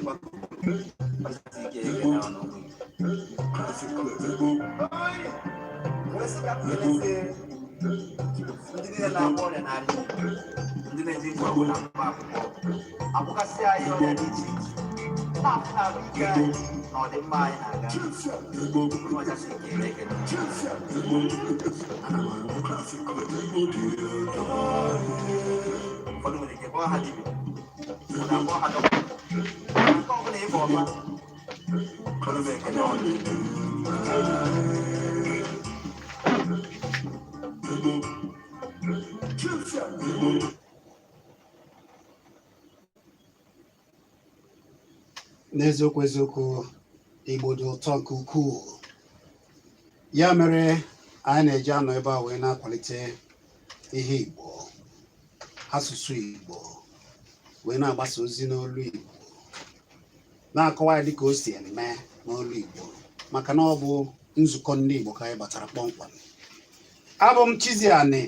Ekenekwa ọchasị ike, ekene ọnụ ụmụ Igbo. Wee sị ka m kelezie ndị niile na-agwọ ọrịa n'ala Igbo, ndị na-eji mgbọrọgwụ na mkpa akwụkwọ agwọgasị anyị ọrịa dị iche iche, na-afụ na ahụ ike anyị na ọdịmma anyị na-aga. Ọchasị ike, ekene. Ana m ụfọdụ nwere ike kpọọ ha dibịa, ụfọdụ akpọọ ha dọkịta, nke ọbụla ịkpọ ọma olu m, ekene ọnụ. N'eziokwu, eziokwu, Igbo dị ụtọ nke ukwuu. Ya mere anyị na-eji anọ ebe a wee na-akwalite ihe Igbo, asụsụ Igbo, wee na-agbasa ozi n'olu Igbo, na-akọwa ya dịka o si eme n'olu Igbo, maka na ọ bụ nzukọ ndị Igbo ka anyị batara kpọmkwem. Abụ m Chiziani,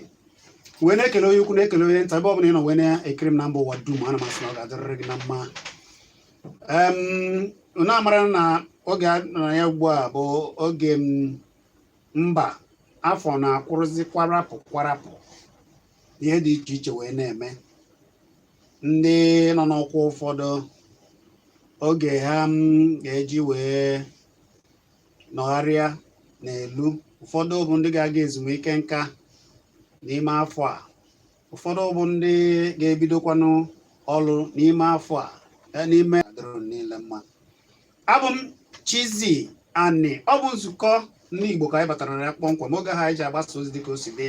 wee na-ekele onye ukwu, na-ekele onye nta, ebe ọ bụla ị nọ wee na-ekiri m na mba ụwa dum. Ana m asị na ọ ga-adịrịrị gị na mma. Unu amara na oge a nọ na ya ugbu a bụ oge m mba afọ na-akwụrụzi kwarapụ kwarapụ, ihe dị iche iche wee na-eme. Ndị nọ n'ọkwa ụfọdụ oge ha m ga-eji wee nọgharịa n'elu. Ụfọdụ bụ ndị ga-aga ezumike nka n'ime afọ a, ụfọdụ bụ ndị ga-ebidokwanụ ọrụ n'ime afọ a. N'ime adịrị niile mma. Abụ m Chizzy Ani. Ọ bụ nzukọ ndị Igbo ka anyị batara na ya kpọmkwem, oge ha anyị ji agbasa ozi dịka o si dị.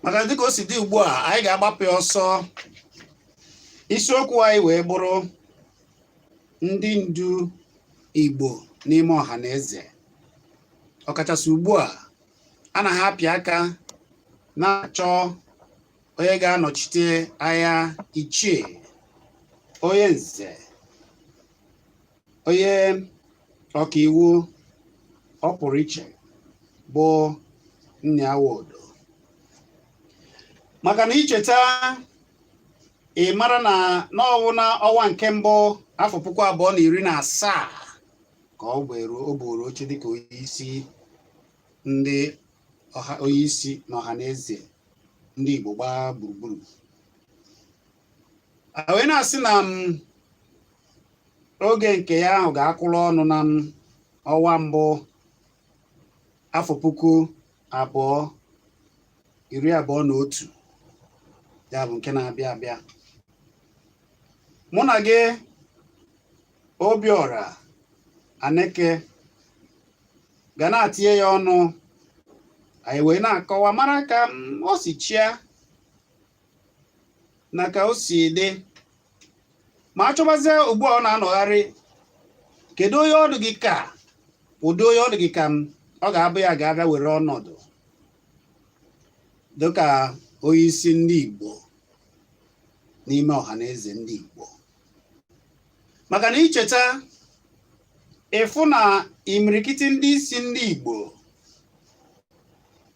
Maka dịka o si dị ugbu a, anyị ga-agbapụ ya ọsọ. Isiokwu anyị wee bụrụ ndị ndu Igbo n'ime ọha na eze, ọkachasị ugbu a a na ha apị aka na-achọ onye ga-anọchite anya ichie, onye nze, onye ọkaiwu ọ pụrụ iche bụ Nnia Nwodo. Maka na icheta, ị mara na n'ọwụ na ọnwa nke mbụ afọ 2017 ka ọ bụrụ oche dịka onyeisi ndị ọha, onyeisi na ọha na eze ndị Igbo gbaa gburugburu. A wee na-asị na m oge nke ya ahụ ga-akwụrụ ọnụ na m ọnwa mbụ afọ 2021, ya bụ nke na-abịa abịa. Mụ na gị, Obiora Aneke, ga na-atinye ya ọnụ, anyị wee na-akọwa mara ka o si chia na ka o si dị, ma achọbazie ugbu a ọ na-anọgharị. Kedu onye ọdụ gị ka ụdị onye ọdụ gị ka m ọ ga-abụ ya ga-abịa were ọnọdụ dịka onye isi ndị Igbo n'ime ọha na eze ndị Igbo? Maka na icheta, ịfụ na imirikiti ndị isi ndị Igbo,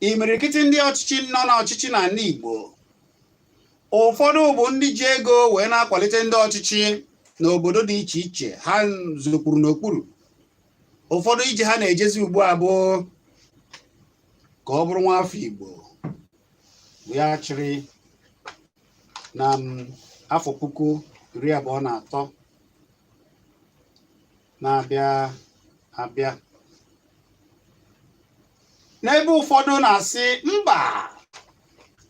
imirikiti ndị ọchịchị nọ n'ọchịchị na ndị Igbo, ụfọdụ bụ ndị ji ego wee na-akwalite ndị ọchịchị n'obodo dị iche iche ha zokwuru n'okpuru. Ụfọdụ ije ha na-ejezi ugbu a bụ ka ọ bụrụ nwa afọ Igbo bụ ya chịrị na afọ 2023 na-abịa abịa. N'ebe ụfọdụ na-asị mba,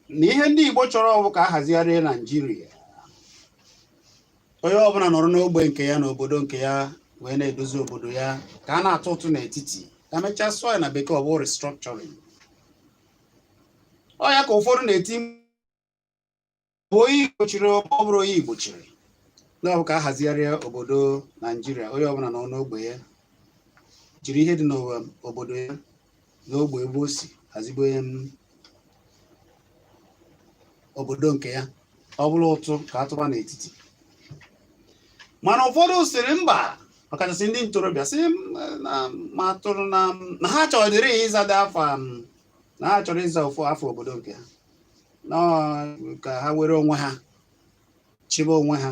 na ihe ndị Igbo chọrọ bụ ka a hazigharịa Naijiria, onye ọbụla nọrọ n'ogbe nke ya, n'obodo nke ya, wee na-edozi obodo ya, ka a na-atụ ụtụ n'etiti, ka mechaa sụọ ya na bekee, ọ bụ restructuring. Ọ ya ka ụfọdụ na-eti bụ onye Igbo chịrị, ọ bụrụ onye Igbo chịrị, na ọ bụ ka a hazigharịa obodo Naijiria, onye ọbụla nọ n'ogbe ya, jiri ihe dị n'obodo ya, n'ogbe ebe o si, hazigbo obodo nke ya, ọ bụrụ ụtụ ka atụba n'etiti. Mana ụfọdụ sịrị mba, ọkachasị ndị ntorobịa, sị na ma tụrụ na ha chọrọ ịzada afọ, na ha chọrọ ịza ofu afọ obodo nke ha, ka ha were onwe ha chịba onwe ha.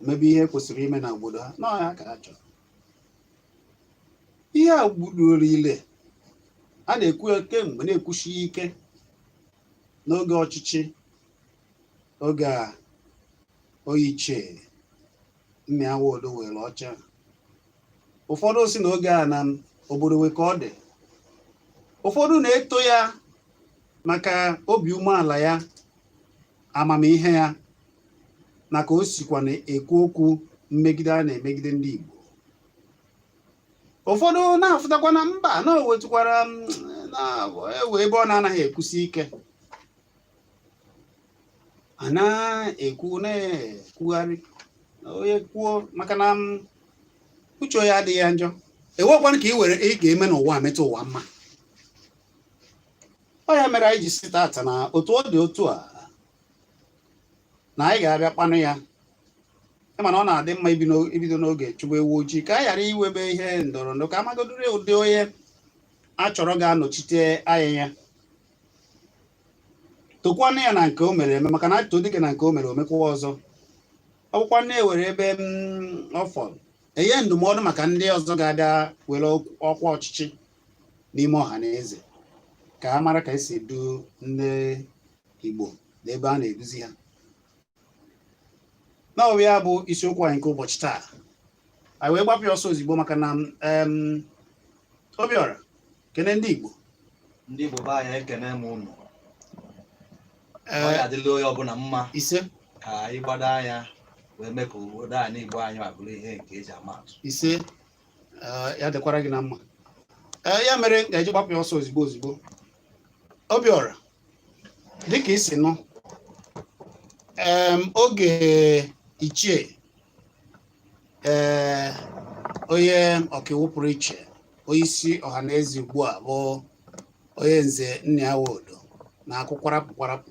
Mebe ihe kwesịrị ime na obodo ha na ọha ka ha chọrọ. Ihe a gburu ile a na-ekwu ya kemgbe, na-ekwuchi ike n'oge ọchịchị oge a onye ichie Nnia Nwodo were ọcha. Ụfọdụ si na oge a na obodo wee ka ọ dị. Ụfọdụ na-eto ya maka obi umeala ya, amamihe ya, na ka o sikwa na-ekwu okwu mmegide a na-emegide ndị Igbo. Ụfọdụ na-afụtakwa na mba na o wetụkwara na ewe ebe ọ na-anaghị ekwusi ike, a na-ekwu na-ekwugharị onye kwuo, maka na uche onye adịghị ya njọ. Ewekwanụ ka ị were ị ga-eme n'ụwa metụ ụwa mma. Ọ ya mere anyị ji si tata na otu ọ dị otu a na anyị ga-abịa kpanụ ya, mana ọ na-adị mma ibido n'oge chụba ewu ojii, ka a ghara iwebe ihe ndọrọ ndọrọ, ka amagodoro ụdị onye a chọrọ ga-anọchite anya ya. Tokwanụ ya na nke o mere eme, maka na atụ dịka na nke o mere omekwa ọzọ. Ọ bụkwa na ewere ebe ọ fọrọ enye ndụmọdụ maka ndị ọzọ ga-abịa were ọkwa ọchịchị n'ime ọha na eze, ka a mara ka esi edu ndị Igbo na ebe a na-eduzi ha. Na ọ ya bụ isiokwu anyị nke ụbọchị taa. Anyị wee gbapụ ya ọsọ ozigbo, maka na Obiọra, kene ndị Igbo. Ndị Igbo be anyị, ekene m unu. Ọ ya adịla onye ọbụla mma. Ise. Ka anyị gbado anya wee mee ka obodo anyị Igbo anyị ma bụrụ ihe nke eji ama atụ. Ise. Ya dịkwara gị na mma. Ee, ya mere m ga-eji gbapụ ya ọsọ ozigbo ozigbo. Obiọra, dịka isi nụ, oge ichie ee onye ọkaiwu pụrụ iche, onye isi ọha na eze ugbu a bụ onye nze Nnia Nwodo na-akụ kwarapụ kwarapụ,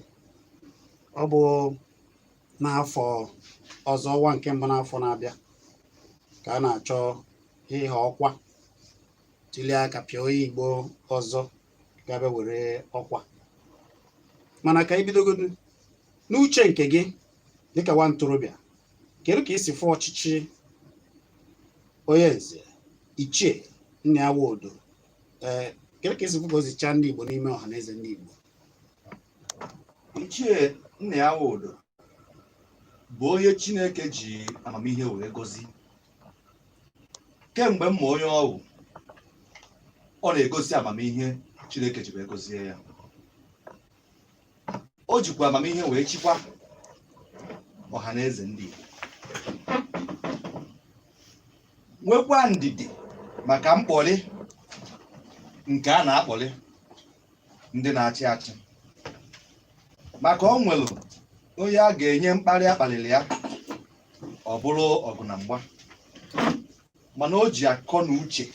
ọ bụ n'afọ ọzọ, ọnwa nke mbụ n'afọ na-abịa, ka a na-achọ ịha ọkwa tuli aka pịa onye Igbo ọzọ ga-abịa were ọkwa. Mana ka ibidogodu n'uche nke gị dịka nwa ntorobịa, kedu ka isi fụ ọchịchị onye nze ichie Nnia Nwodo? Ee, kedu ka isi fụ ka o zichaa ndị Igbo n'ime ọha na eze ndị Igbo? Ichie Nnia Nwodo bụ onye Chineke ji amamihe wee gọzi. Kemgbe m ma onye ọwụ, ọ na-egosi amamihe Chineke ji wee gọzie ya. O jikwa amamihe wee chịkwa ọha na eze ndị Igbo, nwekwa ndidi maka mkpọrị nke a na-akpọrị ndị na-achị achị, maka o nwere onye a ga-enye mkparị akpaliri ya, ọ bụrụ ọgụ na mgba. Mana o ji akọ na uche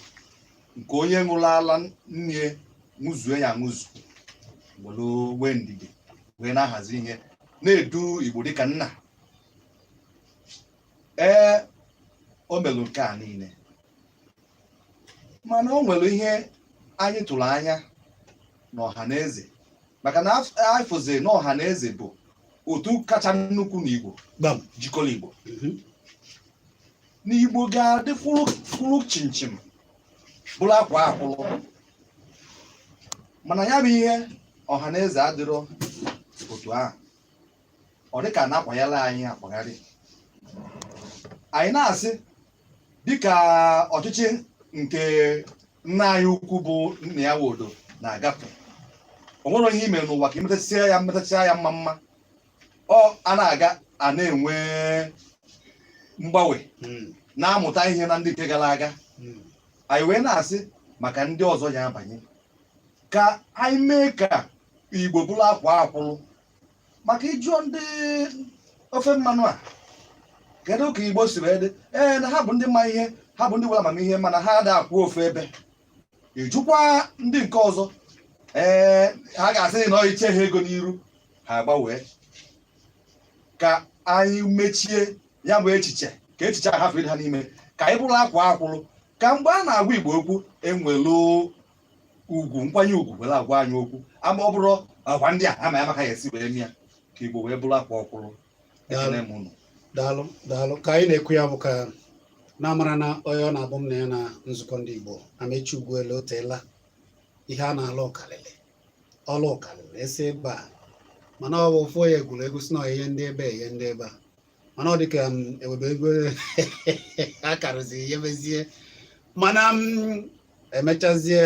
nke onye ṅụrụ ala nne ṅụzue ya aṅụzu were nwee ndidi wee na-ahazi ihe, na-edu Igbo dịka nna. Ee, o melụ nke a niile, mana o nwere ihe anyị tụrụ anya n'ọha na eze, maka na afụzi na ọha na eze bụ otu kacha nnukwu n'Igbo jikọrọ Igbo, n'Igbo ga-adị kwụrụ chimchim, bụrụ akwa akwụrụ. Mana ya bụ ihe ọha na eze adịrọ otu ahụ. Ọ dịka na-akwanyere anyị akwagharị. Anyị na-asị, dịka ọchịchị nke nna anyị ukwu bụ Nnia Nwodo na-agafe, o nwere ihe ime n'ụwa ka imetachia ya, mmetachia ya mma mma, ọ a na-aga a na-enwe mgbanwe, na-amụta ihe na ndị nke gara aga. Anyị wee na-asị maka ndị ọzọ ya abanye, ka anyị mee ka Igbo bụrụ akwa akwụrụ. Maka ịjụọ ndị ofe mmanụ a, kedu ka Igbo si wee dị? Ee, na ha bụ ndị ma ihe, ha bụ ndị nwere amamihe, mana ha ada akwụ ofu ebe. Ịjụkwa ndị nke ọzọ, ee, ha ga-asị na ọ iche ha ego n'iru ha agbanwee. Ka anyị mechie ya bụ echiche, ka echiche a hafụ ịdị ha n'ime, ka anyị bụrụ akwa akwụrụ, ka mgbe a na-agwa Igbo okwu, enwelu ugwu, nkwanye ugwu were agwa anyị okwu, ama ọ bụrụ agwa ndị a ama ya maka ya esi wee mịa, ka Igbo wee bụrụ akwa ọkwụrụ. Ekene m unu. Daalụ, daalụ. Ka anyị na-ekwu ya bụ ka na-amara na onye ọ na-abụ m na ya na nzukọ ndị Igbo, Amechi Ugwuele, o teela ihe a na-alụ ọkalịlị ọlụ ọkalịlị esi ebe a, mana ọ bụ ofu onye egwuregwu si na ihe ndị ebe a, ihe ndị ebe a, mana ọ dị ka m ewebe ego a karịzi ihe mezie, mana m emechazie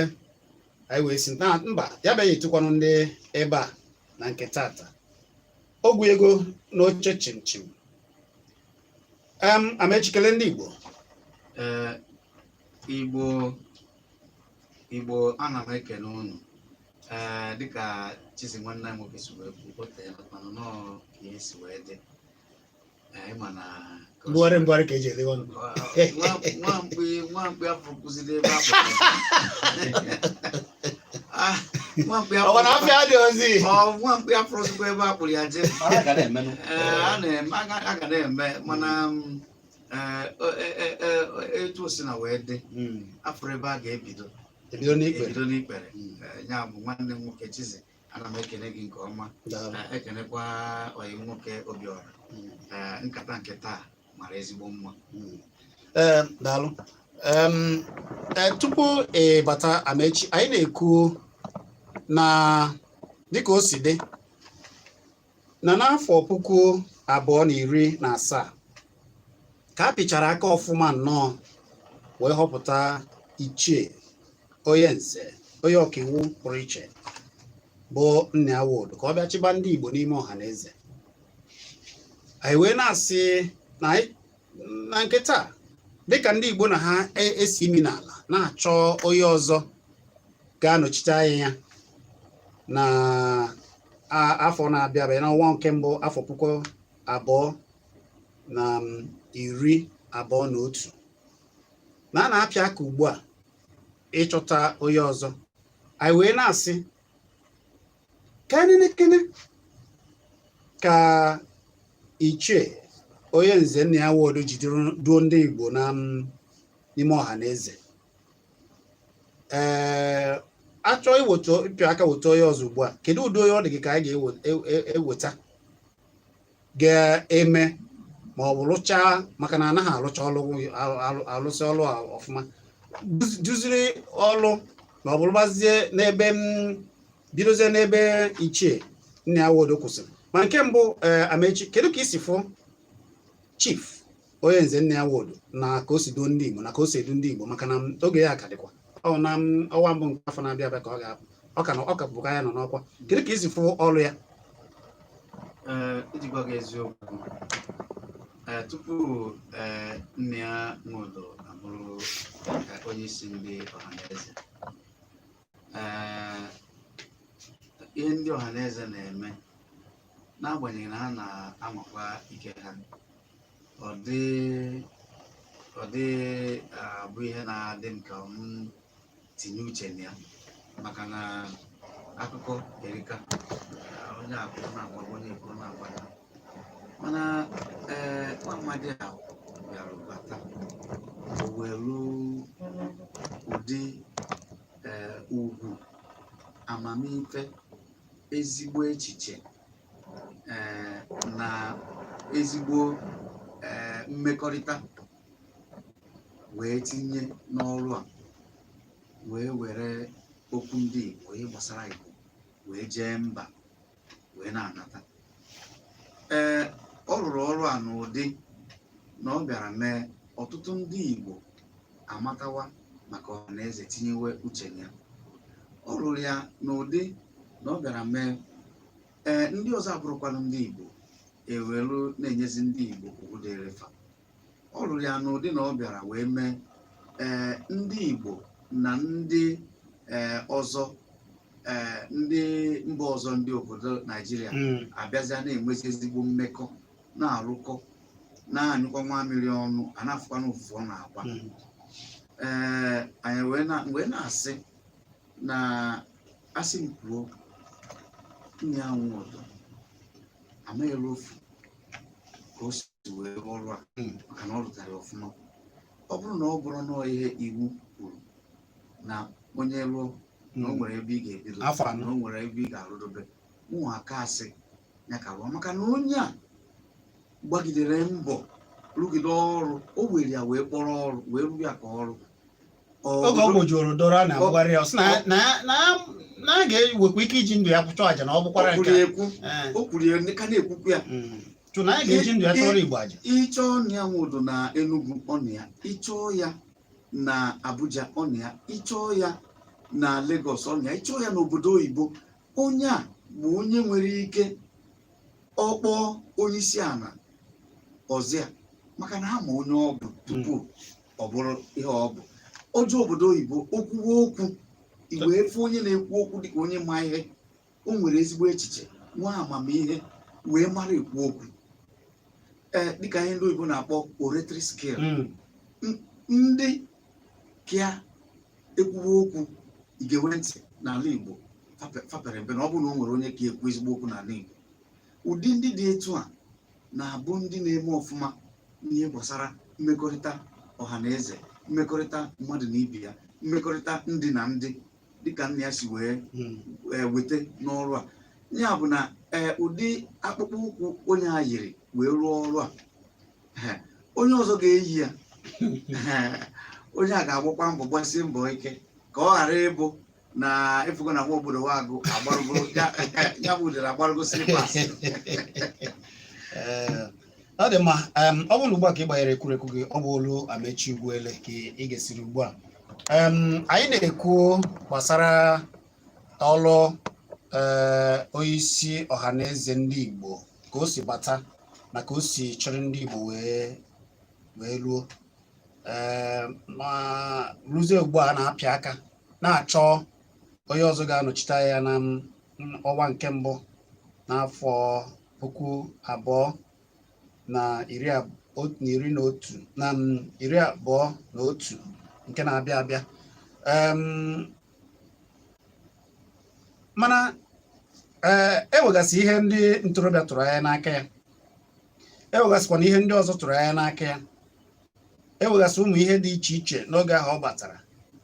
anyị wee si na mba ya bịa etukwanụ ndị ebe a na nke tata ogwu ego n'oche chimchim. Amechi, kele ndị Igbo. Ee, Igbo, Igbo, ana m ekene unu. Ee, dịka Chizi nwanne anyị nwoke si wee kwu, o teela, mana nọọ ka ihe si wee dị. Ee, ịma na ka o si mbugharị mbugharị ka eji elewe ọnụ. Nwamkpi, nwamkpi afọ kụziri ebe afọ. Ah, nwamkpi afọ Ọkwa na afịa dị ozi. Ọ nwamkpi afọ ozugbo ebe a kpụrụ ya jee. A ga na-emenụ. Ee, a na-eme, a ga na-eme, mana ee, etu o si na wee dị, afọrọ ebe a ga-ebido. Ebido n'ikpere. Ebido n'ikpere. Ee, ya bụ nwanne m nwoke Chizi, ana m ekene gị nke ọma. Daalụ. Ee, ekenekwa ọyị nwoke Obiọra. Ee, nkata nke taa mara ezigbo mma. Ee, daalụ. Ee, tupu ị bata, Amechi, anyị na-ekwu na dịka o si dị na n'afọ 2017 ka a pịchara aka ọfụma nnọọ wee họpụta ichie onye nze, onye ọkaiwu pụrụ iche bụ Nnia Nwodo ka ọ bịa chịba ndị Igbo n'ime ọha na eze. Anyị wee na-asị na na nke taa, dịka ndị Igbo na ha esi imi n'ala na-achọ onye ọzọ ga-anọchite anya ya na afọ na-abịa abịa, n'ọnwa nke mbụ afọ 2021, na a na-apịa aka ugbu a ịchọta onye ọzọ, anyị wee na-asị kenenekene ka ichie onye nze Nnia Nwodo jidere duo ndị Igbo na n'ime ọha na eze. Ee, achọ iweta ịpịa aka weta onye ọzọ ugbu a, kedu ụdị onye ọ dị gị ka anyị ga-eweta ga-eme ma ọ bụ rụchaa, maka na anaghị arụcha ọlụ, alụsị ọlụ a ọfụma, duziri ọlụ ma ọ bụ rụbazie n'ebe m bidozie n'ebe ichie Nnia Nwodo kwụsịrị? Ma nke mbụ, ee, Amechi, kedu ka i si fụ Chief onye nze Nnia Nwodo na ka o si duo ndị Igbo na ka o si edu ndị Igbo, maka na oge ya ka dịkwa ọ na ọnwa mbụ nke afọ na-abịa abịa ka ọ ga-apụ, ọ ka nọ, ọ ka bụkwa ya nọ n'ọkwa, kedu ka i si fụ ọrụ ya? Ee, iji gwa gị eziokwu, ee, tupu ee Nnia Nwodo abụrụ onye isi ndị Ọhaneze, ee, ihe ndị Ọhaneze na-eme, n'agbanyeghị na ha na-anwakwa ike ha, ọ dị abụ ihe na-adị m ka m tinye uche na ya, maka na akụkọ erika, onye akwụkwọ na-agba, onye ekwu na-agba, mana ee, nwa amadi a bịara bata, o welu ụdị ee ugwu, amamife, ezigbo echiche, ee, na ezigbo ee mmekọrịta wee tinye n'ọrụ a, wee were okwu ndị Igbo, ihe gbasara Igbo, wee jee mba wee na-anata. Ee, ọ rụrụ ọrụ a n'ụdị na ọ bịara mee ọtụtụ ndị Igbo amatawa maka Ọhaneze, tinyewe uche ya. Ọ rụrụ ya n'ụdị na ọ bịara mee ee ndị ọzọ abụrụkwanụ ndị Igbo ewelu na-enyezi ndị Igbo ugwu dịrị fa. Ọ rụrụ ya n'ụdị na ọ bịara wee mee ee ndị Igbo na ndị ee ọzọ, ee, ndị mba ọzọ, ndị obodo Naijiria abịazịa na-enwezi ezigbo mmekọ, na-arụkọ, na-anyụkọ mamịrị ọnụ, a na-afụkwa n'ụfụfụ ọ na-agba. Ee, anyị wee na-asị na asị m kwuo, Nnia Nwodo amaghịla ofu ka o si wee rụọ ọrụ a, maka na ọ rụtara ya ọfụma. Ọ bụrụ na ọ bụrụ na ihe iwu kwuru na onye lụọ na o nwere ebe ị ga-ebido, Afọ 4, na o nwere ebe ị ga-arụdobe, mụnwa aka asị ya ka rụọ, maka na onye a Gbagidere mbọ, rụgide ọrụ, o were ya wee kpọrọ ọrụ, wee rụọ ya ka ọrụ. Oge ọ gbojuru dọrọ a na-agbụgharị ya, ọ sị na a ga-ewekwa ike iji ndụ ya chụọ aja na ọ bụkwara O nke kwuru a. ya ekwu. O kwuru ya, ka na-ekwukwu ya. Chụ na anyị ga-eji ndụ ya chụọrọ Igbo aja. Ịchọọ Nnia Nwodo na Enugu, ọ nọ ya. Ịchọọ ya na Abuja, ọ nọ ya. Ịchọọ ya na Lagos, ọ nọ ya. Ịchọọ ya n'obodo oyibo. Onye a bụ onye nwere ike ọkpọ onye isi ala ọzọ ya, maka na ha ma onye ọ bụ tupu ọ bụrụ ihe ọ bụ. Oje obodo oyibo, okwuwe okwu, igwe efe onye na-ekwu okwu dịka onye ma ihe. O nwere ezigbo echiche, nwee amamihe, wee mara ekwu okwu, ee, dịka ihe ndị oyibo na-akpọ oratory skill. Ndị kịa ekwuwe okwu igewe ntị n'ala Igbo fapere mpe na ọ bụrụ na o nwere onye ka ekwu ezigbo okwu n'ala Igbo. Ụdị ndị dị etu a na-abụ ndị na-eme ọfụma n'ihe gbasara mmekọrịta ọha na eze, mmekọrịta mmadụ na ibe ya, mmekọrịta ndị na ndị, dịka nna ya si wee weta n'ọrụ a. Ya bụ na ee, ụdị akpụkpọ ụkwụ onye a yiri wee rụọ ọrụ a, onye ọzọ ga-eyi ya, onye a ga-agbakwa mbọ, gbasie mbọ ike ka ọ ghara ịbụ na ịfụgo na nwa obodo agụ agbarụgo ya bụ udere agbarụgo slippers. Ee, ọ dị mma. Ọ bụrụ na ugbu a ka ị gbanyere ekwurekwu gị, ọ bụ olu Amechi Ugwuele ka ị ga-esiri ugbu a. Anyị na-ekwu gbasara ọlụ ee onye isi Ọhaneze ndị Igbo, ka o si gbata na ka o si chịrị ndị Igbo wee ruo ee ma ruzie ugbu a na-apịa aka na-achọ onye ọzọ ga-anọchite anya na ọnwa nke mbụ n'afọ 2021 na 21 nke na-abịa abịa. Mana ee, enwegasị ihe ndị ntorobịa tụrụ anya n'aka ya, enwegasịkwana ihe ndị ọzọ tụrụ anya n'aka ya, enwegasị ụmụ ihe dị iche iche n'oge ahụ ọ batara,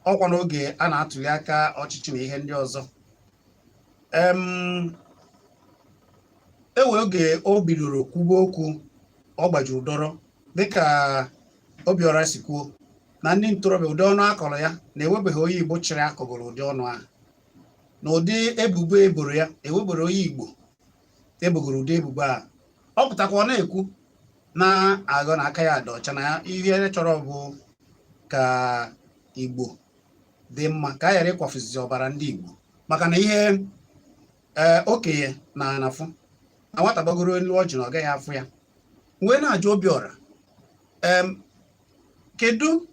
ọkwa n'oge a na-atụli aka ọchịchị na ihe ndị ọzọ. Ewe oge o bidoro kwuba okwu, ọ gbajuru dọrọ, dịka Obiora si kwuo, na ndị ntorobịa, ụdị ọnụ akọrọ ya na-ewebeghị onye Igbo chịrị akọgoro ụdị ọnụ ahụ, na ụdị ebubo eboro ya, ewebere onye Igbo ebogoro ụdị ebubo a. Ọ pụtakwa, ọ na-ekwu na-agọ na aka ya dị ọcha, na ihe chọrọ bụ ka Igbo dị mma, ka a ghara ịkwafuzizi ọbara ndị Igbo, maka na ihe ee okenye na anafụ na nwata gbagoro elu ọjị na ọ gaghị afụ ya. Wee na-ajụ Obiora, kedu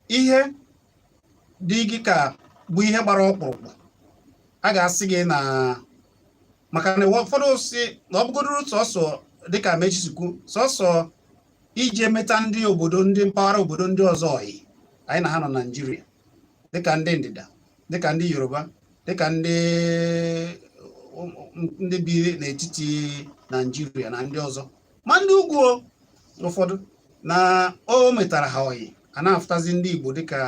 ihe dị gị ka bụ ihe gbara ọkpụrụkpụ a ga-asị gị na, maka na ụfọdụ si na ọ bụgodoro sọsọ dịka Amechi si kwu, sọsọ iji emeta ndị obodo, ndị mpaghara obodo ndị ọzọ ọyị anyị na ha nọ na Naịjirịa, dịka ndị ndịda, dịka ndị Yoruba, dịka ndị bi n'etiti Naịjirịa na ndị ọzọ, ma ndị ugwu ụfọdụ, na o metara ha ọyị, a na-afụtazi ndị Igbo dịka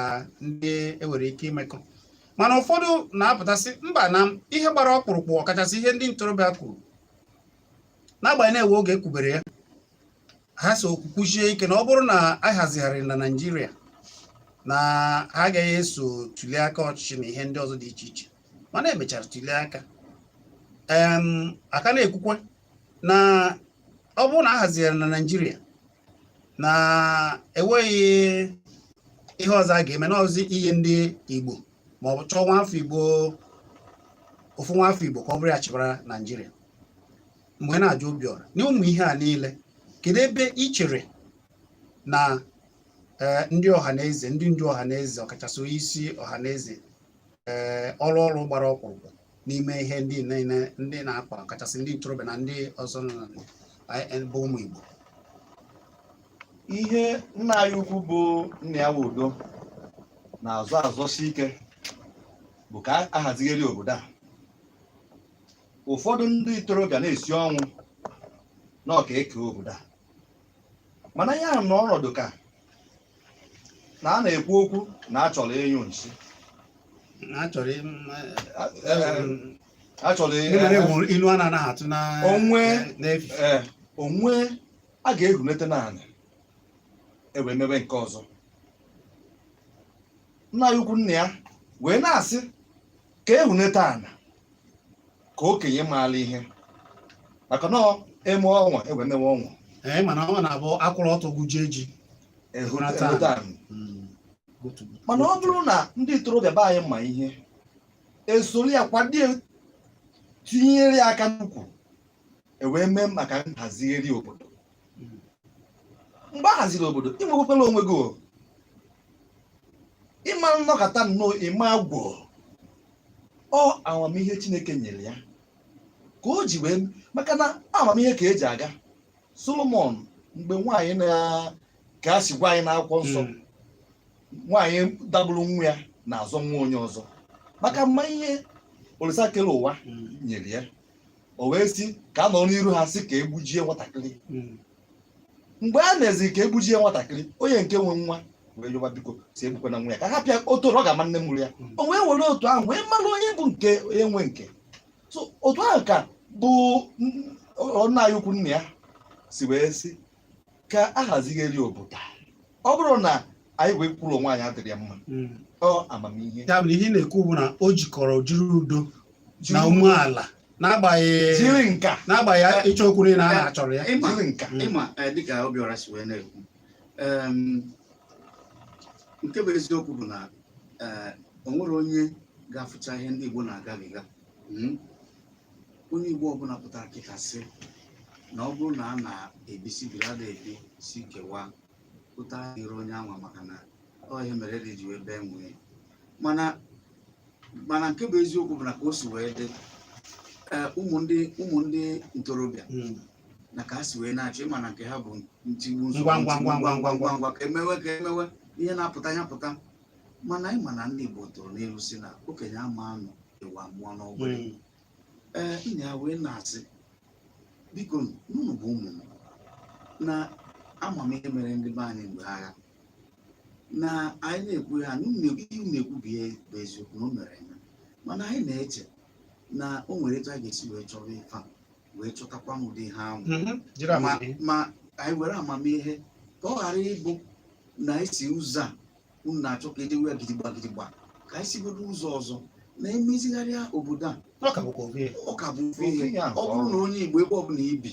ndị enwere ike imekọ. Mana ụfọdụ na-apụtasị mba na ihe gbara ọkpụrụkpụ, ọkachasị ihe ndị ntorobịa kwuru, n'agbanyeghị na-ewe oge ekwubere ya, ha so kwuchie ike na ọ bụrụ na a hazigharịrị na Naịjirịa, na ha agaghị eso tụlie aka ọchịchị na ihe ndị ọzọ dị iche iche. Mana emechara tụlie aka, aka na-ekwukwe na ọ bụrụ na a hazigharị na Naịjirịa, na enweghị ihe ọzọ a ga-eme n'ọzọ inye ndị Igbo ma ọ bụ chọọ nwa afọ Igbo, ofu nwa afọ Igbo ka ọ bụrụ ya chịbara Naịjirịa. Mgbe na-ajụ Obiora na ụmụ ihe a niile, kedu ebe ị chere na ndị ọhaneze, ndị ndu ọhaneze, ọkachasị onye isi ọhaneze, ee ọrụ gbara ọkpụrụkpụ n'ime ihe ndị niile ndị na-akpa, ọkachasị ndị ntorobịa na ndị ọzọ nọ na bụ ụmụ Igbo? Ihe nna anyị ukwu bụ Nnia Nwodo na-azọ azọsi ike bụ ka a hazigheri obodo a. Ụfọdụ ndị ntorobịa na-esi ọnwụ na ọka eke obodo a, mana ya nọ ọnọdụ ka na a na-ekwu okwu na a chọrọ ịnyụ nsị. Na a chọrọ A chọrọ ndị mara egwu ilu a na-anaghị atụ na Onwe n'efife. Ee, onwe. A ga-ehulete naanị e wee mebe nke ọzọ. Nna ya ukwu nna ya wee na-asị ka ehunete ana ka okenye maala ihe, maka na eme ọnwa ewe mewe ọnwa. Ee, mana ọ na-abụ akwụrụ ọtọ gụjie ji. Ehunete ana. Mana ọ bụrụ na ndị ntorobịa be anyị ma ihe, esoro ya kwado ya, tinyere ya aka n'ukwu, e wee mee maka nhazigharị obodo. Mgbe a haziri obodo, ị nwekwara onwe gị o. Ịma nnọkọta nnọọ ịma agwọ ọ amamihe Chineke nyere ya ka o ji wee, maka na amamihe ka eji aga. Solomon, mgbe nwaanyị na ka a si gwa anyị n'akwụkwọ nsọ, nwaanyị dagburu nwa ya na-azọ nwa onye ọzọ, maka mma ihe Olisa kere ụwa nyere ya, o wee sị ka a nọ n'iru ha sị ka egbujie nwatakịrị. Mgbe a na-ezi ka egbujie nwatakịrị, onye nke nwe nwa wee yọba, biko si egbukwana nwa ya, ka hapụ ya, o toro ọ ga-ama nne mụrụ ya. O wee were otu ahụ wee mara onye bụ nke onye nwe nke. So otu ahụ ka bụ nna anyị ukwu nna ya si wee sị ka a hazigheri obodo a. Ọ bụrụ na anyị wee kwuru onwe anyị adịrị ya mma, ọ amamihe. Ya bụ na ihe ị na-ekwu bụ na o jikọrọ jiri udo na umeala, n'agbanyeghị jiri nka, n'agbanyeghị ịchọ okwu niile a na-achọrọ ya. Ịma jiri nka. Ịma, dịka Obiọra si wee na-ekwu, nke bụ eziokwu bụ na o nwere onye ga-afụcha ihe ndị Igbo na-agabiga. Onye Igbo ọbụla pụtara kịta sị na ọ bụrụ na a na-ebisi biri ada ebi si kewaa, pụta dịrị onye anwa, maka na ọ ihe mere dị ji wee bee nwee. Mana nke bụ eziokwu bụ na ka o si wee dị, ụmụ ndị ntorobịa na ka ha si wee na-achọ, ịma na nke ha bụ ntigbu nsogbu, Ngwa, ngwa, ntigbu, ngwa, ngwa, ngwa ngwa, ka emewe, ka emewe ihe na-apụta ya pụta. Mana ịma na ndị Igbo tụrụ n'elu si na okenye ama anọ ewu amụọ n'ọgbọ. Ee, nna ya wee na-asị, biko, unu bụ ụmụ m, na amamihe mere ndị be anyị mgbe agha na anyị na-ekwu ya na unu na-ekwu ihe unu na-ekwu bụ ihe bụ eziokwu na o mere eme, mana anyị na-eche na o nwere etu a ga-esi wee chọrọ ife a wee chọtakwa ụdị ihe ahụ. Jiri ma amamihe. Ma anyị were amamihe ka ọ ghara ịbụ na esi ụzọ a unu na-achọ ka ejewe ya gidigba gidigba, ka anyị sigodo ụzọ ọzọ na emezigharịa obodo a. Ọ ka bụkwa ofu ihe. Ọ ka bụ ofu ihe. Ofu ihe ahụ. Ọ bụrụ na onye Igbo, ebe ọbụla ibi,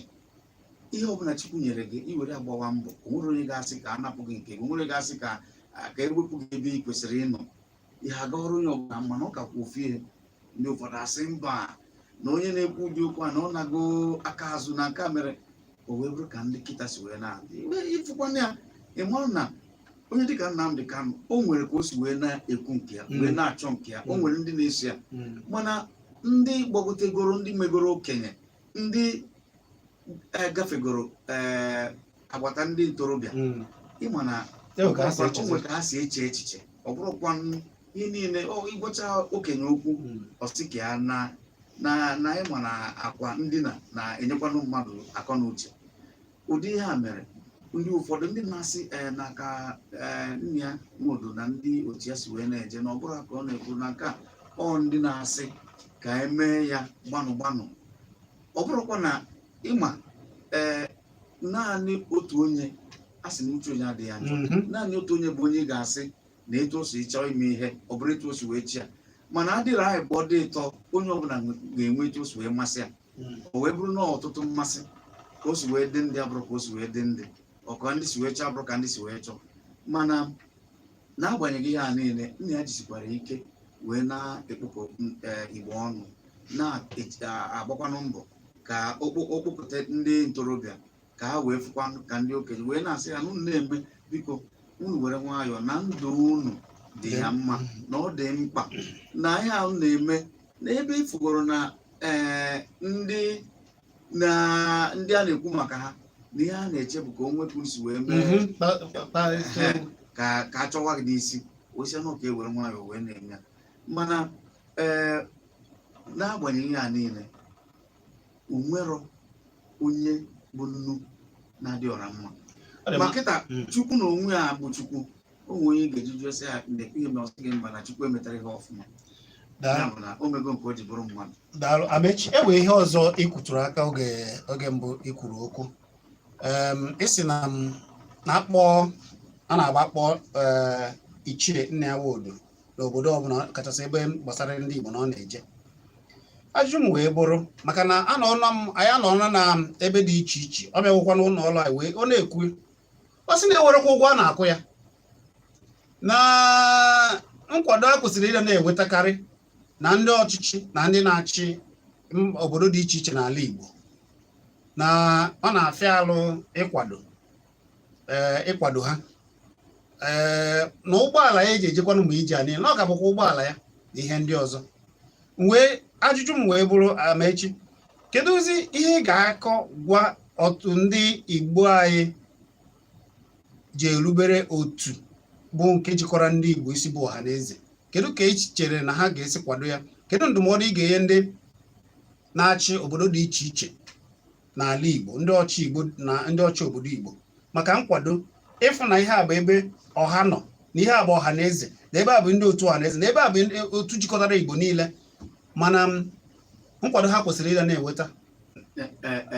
ihe ọbụla Chukwu nyere gị, i were agbawa mbọ, o nwere onye ga-asị ka a napụ gị nke gị, o nwere onye ga-asị ka ewepụ gị ebe ị kwesịrị ịnọ. Ihe aga ọrụ onye ọbụla mma na ọ kakwa ofu ihe. Ndị ụfọdụ asị mba, na onye na-ekwu ụdị okwu a na ọ nago aka azụ na nke a mere o wee bụrụ ka ndị kịta si wee na-adị. Ịfụkwana ya, ị mara na onye dịka Nnamdi Kanu, o nwere ka o si wee na-ekwu nke ya, wee na-achọ nke ya, o nwere ndị na-eso ya. Mana ndị gbagotegoro, ndị megoro okenye, ndị gafegoro agbata ndị ntorobịa, ịma na E ka ha si o echezi. nwere ka ha si eche echiche. Ọ bụrụkwa ihe niile ịgwacha okenye okwu, ọ sị ka ya na ịma na akwa ndina na-enyekwanụ mmadụ akọ na uche. Ụdị ihe a mere ndị ụfọdụ ndị na-asị ee na ka ee nna ya nwodo na ndị otu ya si wee na-eje na ọ bụrụ ka ọ na-ekwu na nke a, ọ ndị na-asị ka emee ya gbanụ gbanụ. Ọ bụrụkwa na ịma ee naanị otu onye a sị na uche onye adịghị ya njọ. Naanị otu onye bụ onye ị ga-asị na etu o si chọọ ime ihe, ọ bụrụ etu o si wee chi ya. Mana adịrị anyị bụ ọ dị ịtọ, onye ọbụla ga-enwe etu o si wee masị ya. O wee bụrụ na ọtụtụ mmasị ka o si wee dị ndị abụrụ ka o si wee dị ndị ọka ndị si wee chọọ abụrụ ka ndị si wee chọọ. Mana n'agbanyeghị ihe a niile, nna ya jisikwara ike wee na-ekpokọ Igbo ọnụ, na-agbakwanụ mbọ ka okpokọta ndị ntorobịa ka ha wee fụkwanụ ka ndị okenye wee na-asị ha na unu na-eme, biko unu were nwayọọ na ndụ unu dị ya mma, na ọ dị mkpa na ihe ahụ na-eme na ebe ịfụgoro na ndị na ndị a na-ekwu maka ha na ihe a na-eche bụ ka o nwepụ isi wee mee ka a chọwa gị n'isi osi anụ ka e were nwayọọ wee na-eme ya. Mana n'agbanyeghị ihe a niile, o nwero onye bụ nnu na-adị ọra mma. Ọ dị ma mma. Kịta, Chukwu na onwe ya bụ Chukwu, o nwere onye ga-eji jụọ sị ya na-ekwu ihe ma ọ sị gị mba, na Chukwu emetara ihe ọfụma. Daalụ. Ya bụ na o mego nke o ji bụrụ mmadụ. Daalụ, Amechi. E nwere ihe ọzọ ikwutụrụ aka oge mbụ ikwuru okwu. Ị sị na m na-akpọ a na-agba akpọ Ichie Nnia Nwodo n'obodo ọbụla, kachasị ebe gbasara ndị Igbo, na ọ na-eje. Ajụjụ m wee bụrụ, maka na anọọla m, anyị anọọla na ebe dị iche iche, ọ bịawụkwa n'ụlọ ọrụ anyị wee ọ na-ekwu, ọ sị na-ewerekwa ụgwọ a na-akwụ ya na nkwado a kwesịrị ịdị na-enwetakarị na ndị ọchịchị na ndị na-achị obodo dị iche iche n'ala Igbo, na ọ na-afịa alụ ịkwado, ịkwado ha, na ụgbọala ya eji ejekwanụ ma ije a niile, na ọ ka bụkwa ụgbọala ya na ihe ndị ọzọ. Wee ajụjụ m wee bụrụ, Amaechi, kedụzi ihe ị ga-akọ gwa otu ndị Igbo anyị ji erubere otu bụ nke jikọrọ ndị Igbo isi, bụ ọha na eze? Kedu ka ị chere na ha ga-esi kwado ya? Kedu ndụmọdụ ị ga-enye ndị na-achị obodo dị iche iche n'ala Igbo, ndị ọchị Igbo na ndị ọchị obodo Igbo, maka nkwado ịfụ na ihe a bụ ebe ọha nọ, na ihe a bụ ọha na eze, na ebe a bụ ndị otu ọha na eze, na ebe a bụ ndị otu jikọtara Igbo niile, mana nkwado ha kwesịrị ịga na-enweta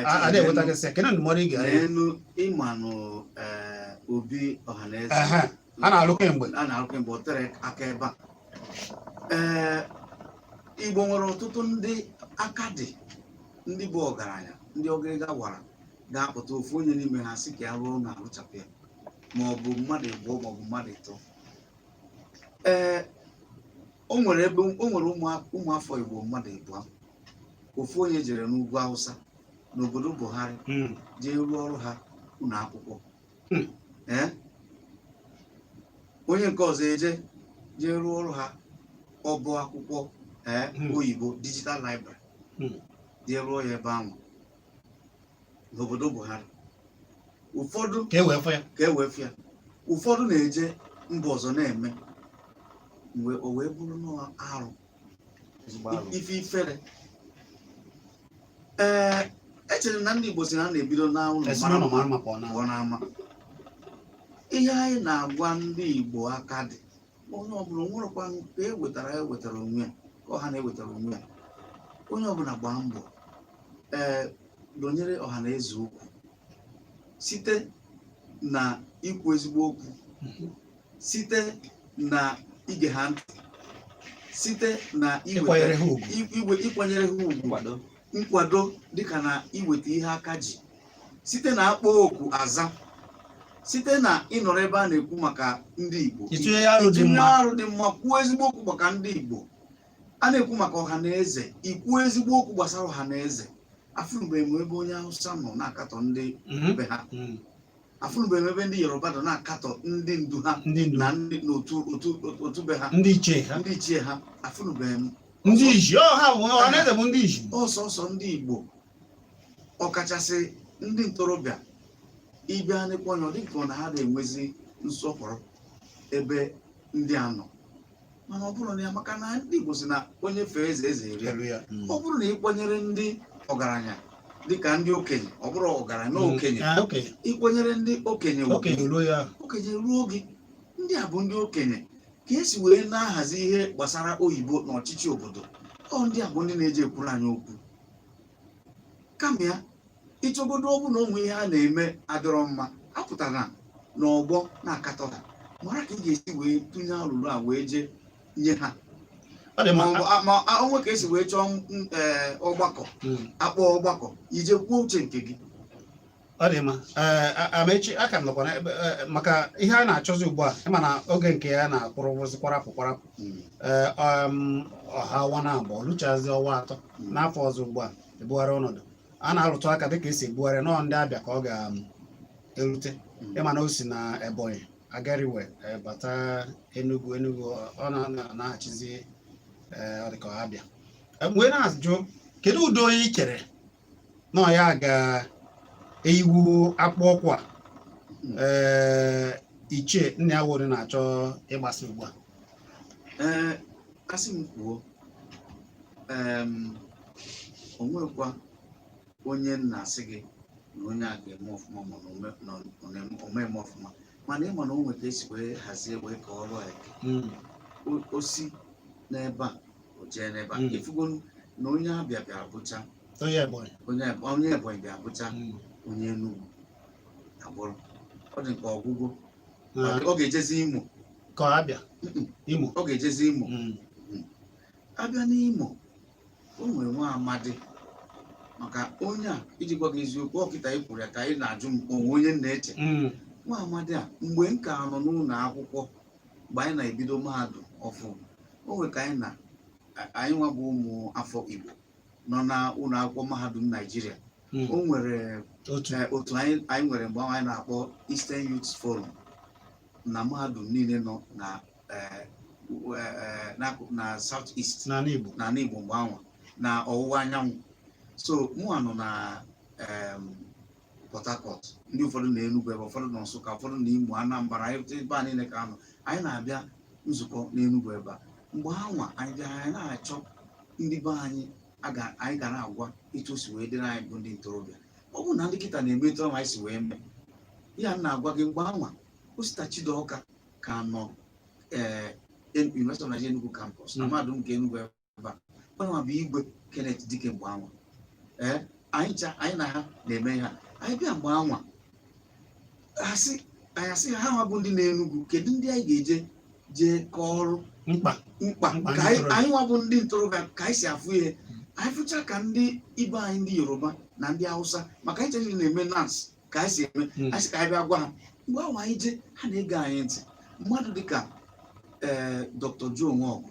a na-enwetagasị ya? Kedu ndụmọdụ ị ga-enye? N'elu ịmanụ obi ọhaneze. Ehe, a na-alụ kemgbe. A na-alụ kemgbe, o tere aka ebe a. Igbo nwere ọtụtụ ndị aka dị, ndị bụ ọgaranya, ndị ọgịrịga wara, ga-apụta ofu onye n'ime ha sị ka ya rụọ na arụchapụ ya, ma ọ bụ mmadụ abụọ, ma ọ bụ mmadụ ịtọ. O nwere ebe o nwere ụmụafọ Igbo mmadụ abụọ. Ofu onye jere n'ugwu Awụsa n'obodo Buhari jee rụọ ọrụ ha ụlọ akwụkwọ. Onye nke ọzọ eje jee rụọ ọrụ ha ọbụ akwụkwọ oyibo, digital library, jee rụọ ya ebe ahụ n'obodo Buhari. Ụfọdụ ka e wee fụ ya. Ka e wee fụ ya. Ụfọdụ na-eje mba ọzọ na-eme mgbe o wee bụrụ na arụ Ezigbo arụ. ife ifere. Echere m na ndị Igbo si na a na-ebido na ụlọ esi mara n'ụlọ mma mara mma pụọ na pụọ n'ama. Ihe anyị na-agwa ndị Igbo aka dị, onye ọbụla nwerekwa nke e wetara, e wetara onwe ya, ka ọha na-ewetara onwe ya. Onye ọbụla gbaa mbọ donyere ọha na eze okwu site na ikwu ezigbo okwu, site na ige ha ntị, site na iweta ịkwanyere ha ugwu, iwe ịkwanyere ha ugwu, nkwado, nkwado, dịka na iweta ihe aka ji, site na akpọ oku aza, site na ịnọrọ ebe a na-ekwu maka ndị Igbo, itinye ya arụ dị itinye mma, arụ dị mma, kwuo ezigbo okwu maka ndị Igbo. A na-ekwu maka ọha na eze, ikwuo ezigbo okwu gbasara ọha na eze. Afụnụbeghị m ebe onye Hausa nọ na-akatọ ndị be ha. Afụnụbeghị m ebe ndị Yoruba nọ na-akatọ ndị ndu ha ndị ndu na ndị n'otu otu otu be ha, ndị ichie ha, ndị ichie ha. Afụnụbeghị m. Ndị iji ọ ha bụ ọha na eze bụ ndị iji. Ọsọsọ ndị Igbo, ọkachasị ndị ntorobịa, ịbịa n'ekwe anya, ọ dị ka ọ na ha na-enwezi nsọpụrụ ebe ndị a nọ. Mana ọ bụrụ na ya, maka na ndị Igbo si na onye fee eze, eze erie. Elu ya. Ọ bụrụ na ị kwanyere ndị ọgaranya, dịka ndị okenye, ọ bụrụ ọgaranya na okenye, Ah, okenye, ịkwanyere ndị okenye ugwu, okenye ruo ya. Okenye ruo gị. Ndị a bụ ndị okenye ka esi wee na-ahazi ihe gbasara oyibo na ọchịchị obodo. Ọ ndị a bụ ndị na-eji ekwuru anyị okwu. Kama ya ịchọgodo, ọ bụ na onwe ihe a na-eme adịrọ mma, apụtara n'ọgbọ na-akatọ ha, mara ka ị ga-esi wee tụnye alụrụ a wee jee nye ha. Ọ dị ma mma. ọ bụ onwe ka esi wee chọọ ọgbakọ, akpọ ọgbakọ, ije kwuo uche nke gị. Ọ dị mma. Ee, Amaechi, aka m nọkwa n'ebe maka ihe a na-achọzi ugbu a. Ịma na oge nke ya na-akwụrụzi kwarapụ kwarapụ. Ee, ọha ọnwa na abụọ lụchazi ọnwa 3 n'afọ ọzọ ugbu a, ebugharị ọnọdụ a na-arụtụ aka dịka esi ebugharị nọọ ndị abịa ka ọ ga-erute. Ịma na o si na Ebonyi agariwe bata Enugu. Enugu ọ na-achịzi, ọ dị ka ọ abịa. Wee na-ajụ, kedu ụdị onye ị chere na ọ ya ga-eyiwu akpụ ọkụ a Ichie Nnia Nwodo na-achọ ịgbasa ugbu a? Ee, asị m kwuo, o nwekwa onye m na-asị gị na onye a ga-eme ọfụma, ma na ọ na-eme ọfụma, mana ịma na o nwe ka esi wee hazie wee ka ọrụ a eke. O si n'ebe a, o jee n'ebe a. Ifugo na onye abịa bịara bụcha onye Ebonyi, onye Ebonyi bịa bụcha onye Enugu. Agbụrụ ọ dị nke ọgwụgwụ ọ ga-ejezi Imo. Ka ọ abịa Imo. Ọ ga-ejezi Imo. Abịa n'Imo, o nwere nwa amadi, maka onye a, iji gwa gị eziokwu, ọkịta ị kwuru ya ka anyị na-ajụ m onwe onye m na-eche. Nwa amadi a, mgbe m ka nọ n'ụlọ akwụkwọ, mgbe anyị na-ebido mahadum ọfụ, o nwere ka anyị na anyị nwa bụ ụmụ afọ Igbo nọ na ụlọ akwụkwọ mahadum Naijiria. O nwere otu otu anyị nwere mgbe ahụ anyị na-akpọ Eastern Youth Forum na mahadum niile nọ na South East n'ala Igbo. N'ala Igbo mgbe ahụ, na ọwụwa anyanwụ. So mụnwa nọ na Port Harcourt, ndị ụfọdụ na Enugu, ebe ụfọdụ nọ Nsụka, ụfọdụ na Imo, Anambra, anyị ebe a niile ka anọ. Anyị na-abịa nzukọ n'Enugu ebe a. Mgbe anwa anyị bịara, anyị na-achọ ndị be anyị anyị ga na-agwa etu o si wee dịrị anyị bụ ndị ntorobịa. Ọ bụrụ na ndị kịta na-eme etu ahụ anyị si wee mee ya m na-agwa gị mgbe anwa, Osita Chidoka ka nọ University of Nigeria Enugu campus na mahadum nke Enugu ebe a. Onye nwa bụ Igwe Kenneth Dike mgbe anwa. Anyị cha anyị na ha na-eme ihe a. Anyị bịa mgbe anwa, asị anyị, asị ha nwa bụ ndị na-Enugu, kedu ndị anyị ga-eje jee kọọrụ mkpa mkpa mkpa ka ndị anyị ntorobịa. Anyị nwa bụ ndị ntorobịa, ka anyị si afụ ihe anyị fụcha ka ndị ibe anyị ndị Yoruba na ndị Hausa, maka anyị chere na-eme NANS ka anyị si eme. Anyị sị ka anyị bịa gwa ha. Mgbe ahụ anyị jee, ha na-ege anyị ntị. Mmadụ dịka Dr. Joe Nwaọgụ,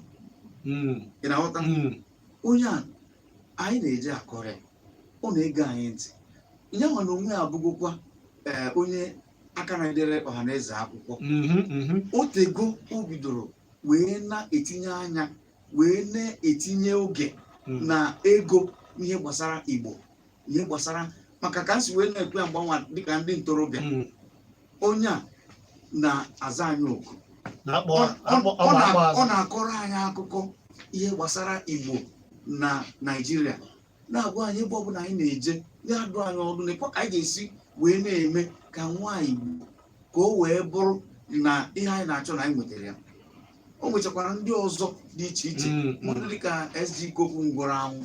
ị na-aghọta? Onye a anyị na-eje akọrọ ya, ọ na-ege anyị ntị. Ya nwa na onwe ya abụgokwa onye aka na-edere ọha na eze akwụkwọ. O tego o bidoro wee na-etinye anya, wee na-etinye oge na ego n'ihe gbasara Igbo, ihe gbasara maka ka m si wee na-ekwe ya mgbanwe dịka ndị ntorobịa. Onye a na-aza anyị oku. Na-akpọ Ọ akpọ ọ na-akpọ ọ azụ. Na-akọrọ anyị akụkọ ihe gbasara Igbo na Naịjirịa, na-agwa anyị ebe ọbụla anyị na-eje, na-adụ anyị ọdụ na ka anyị ga-esi wee na-eme ka nwa Igbo ka o wee bụrụ na ihe anyị na-achọ na anyị nwetara ya. O nwechakwara ndị ọzọ dị iche iche, mmadụ dịka SG Kokwu ngwụrụ anwụ.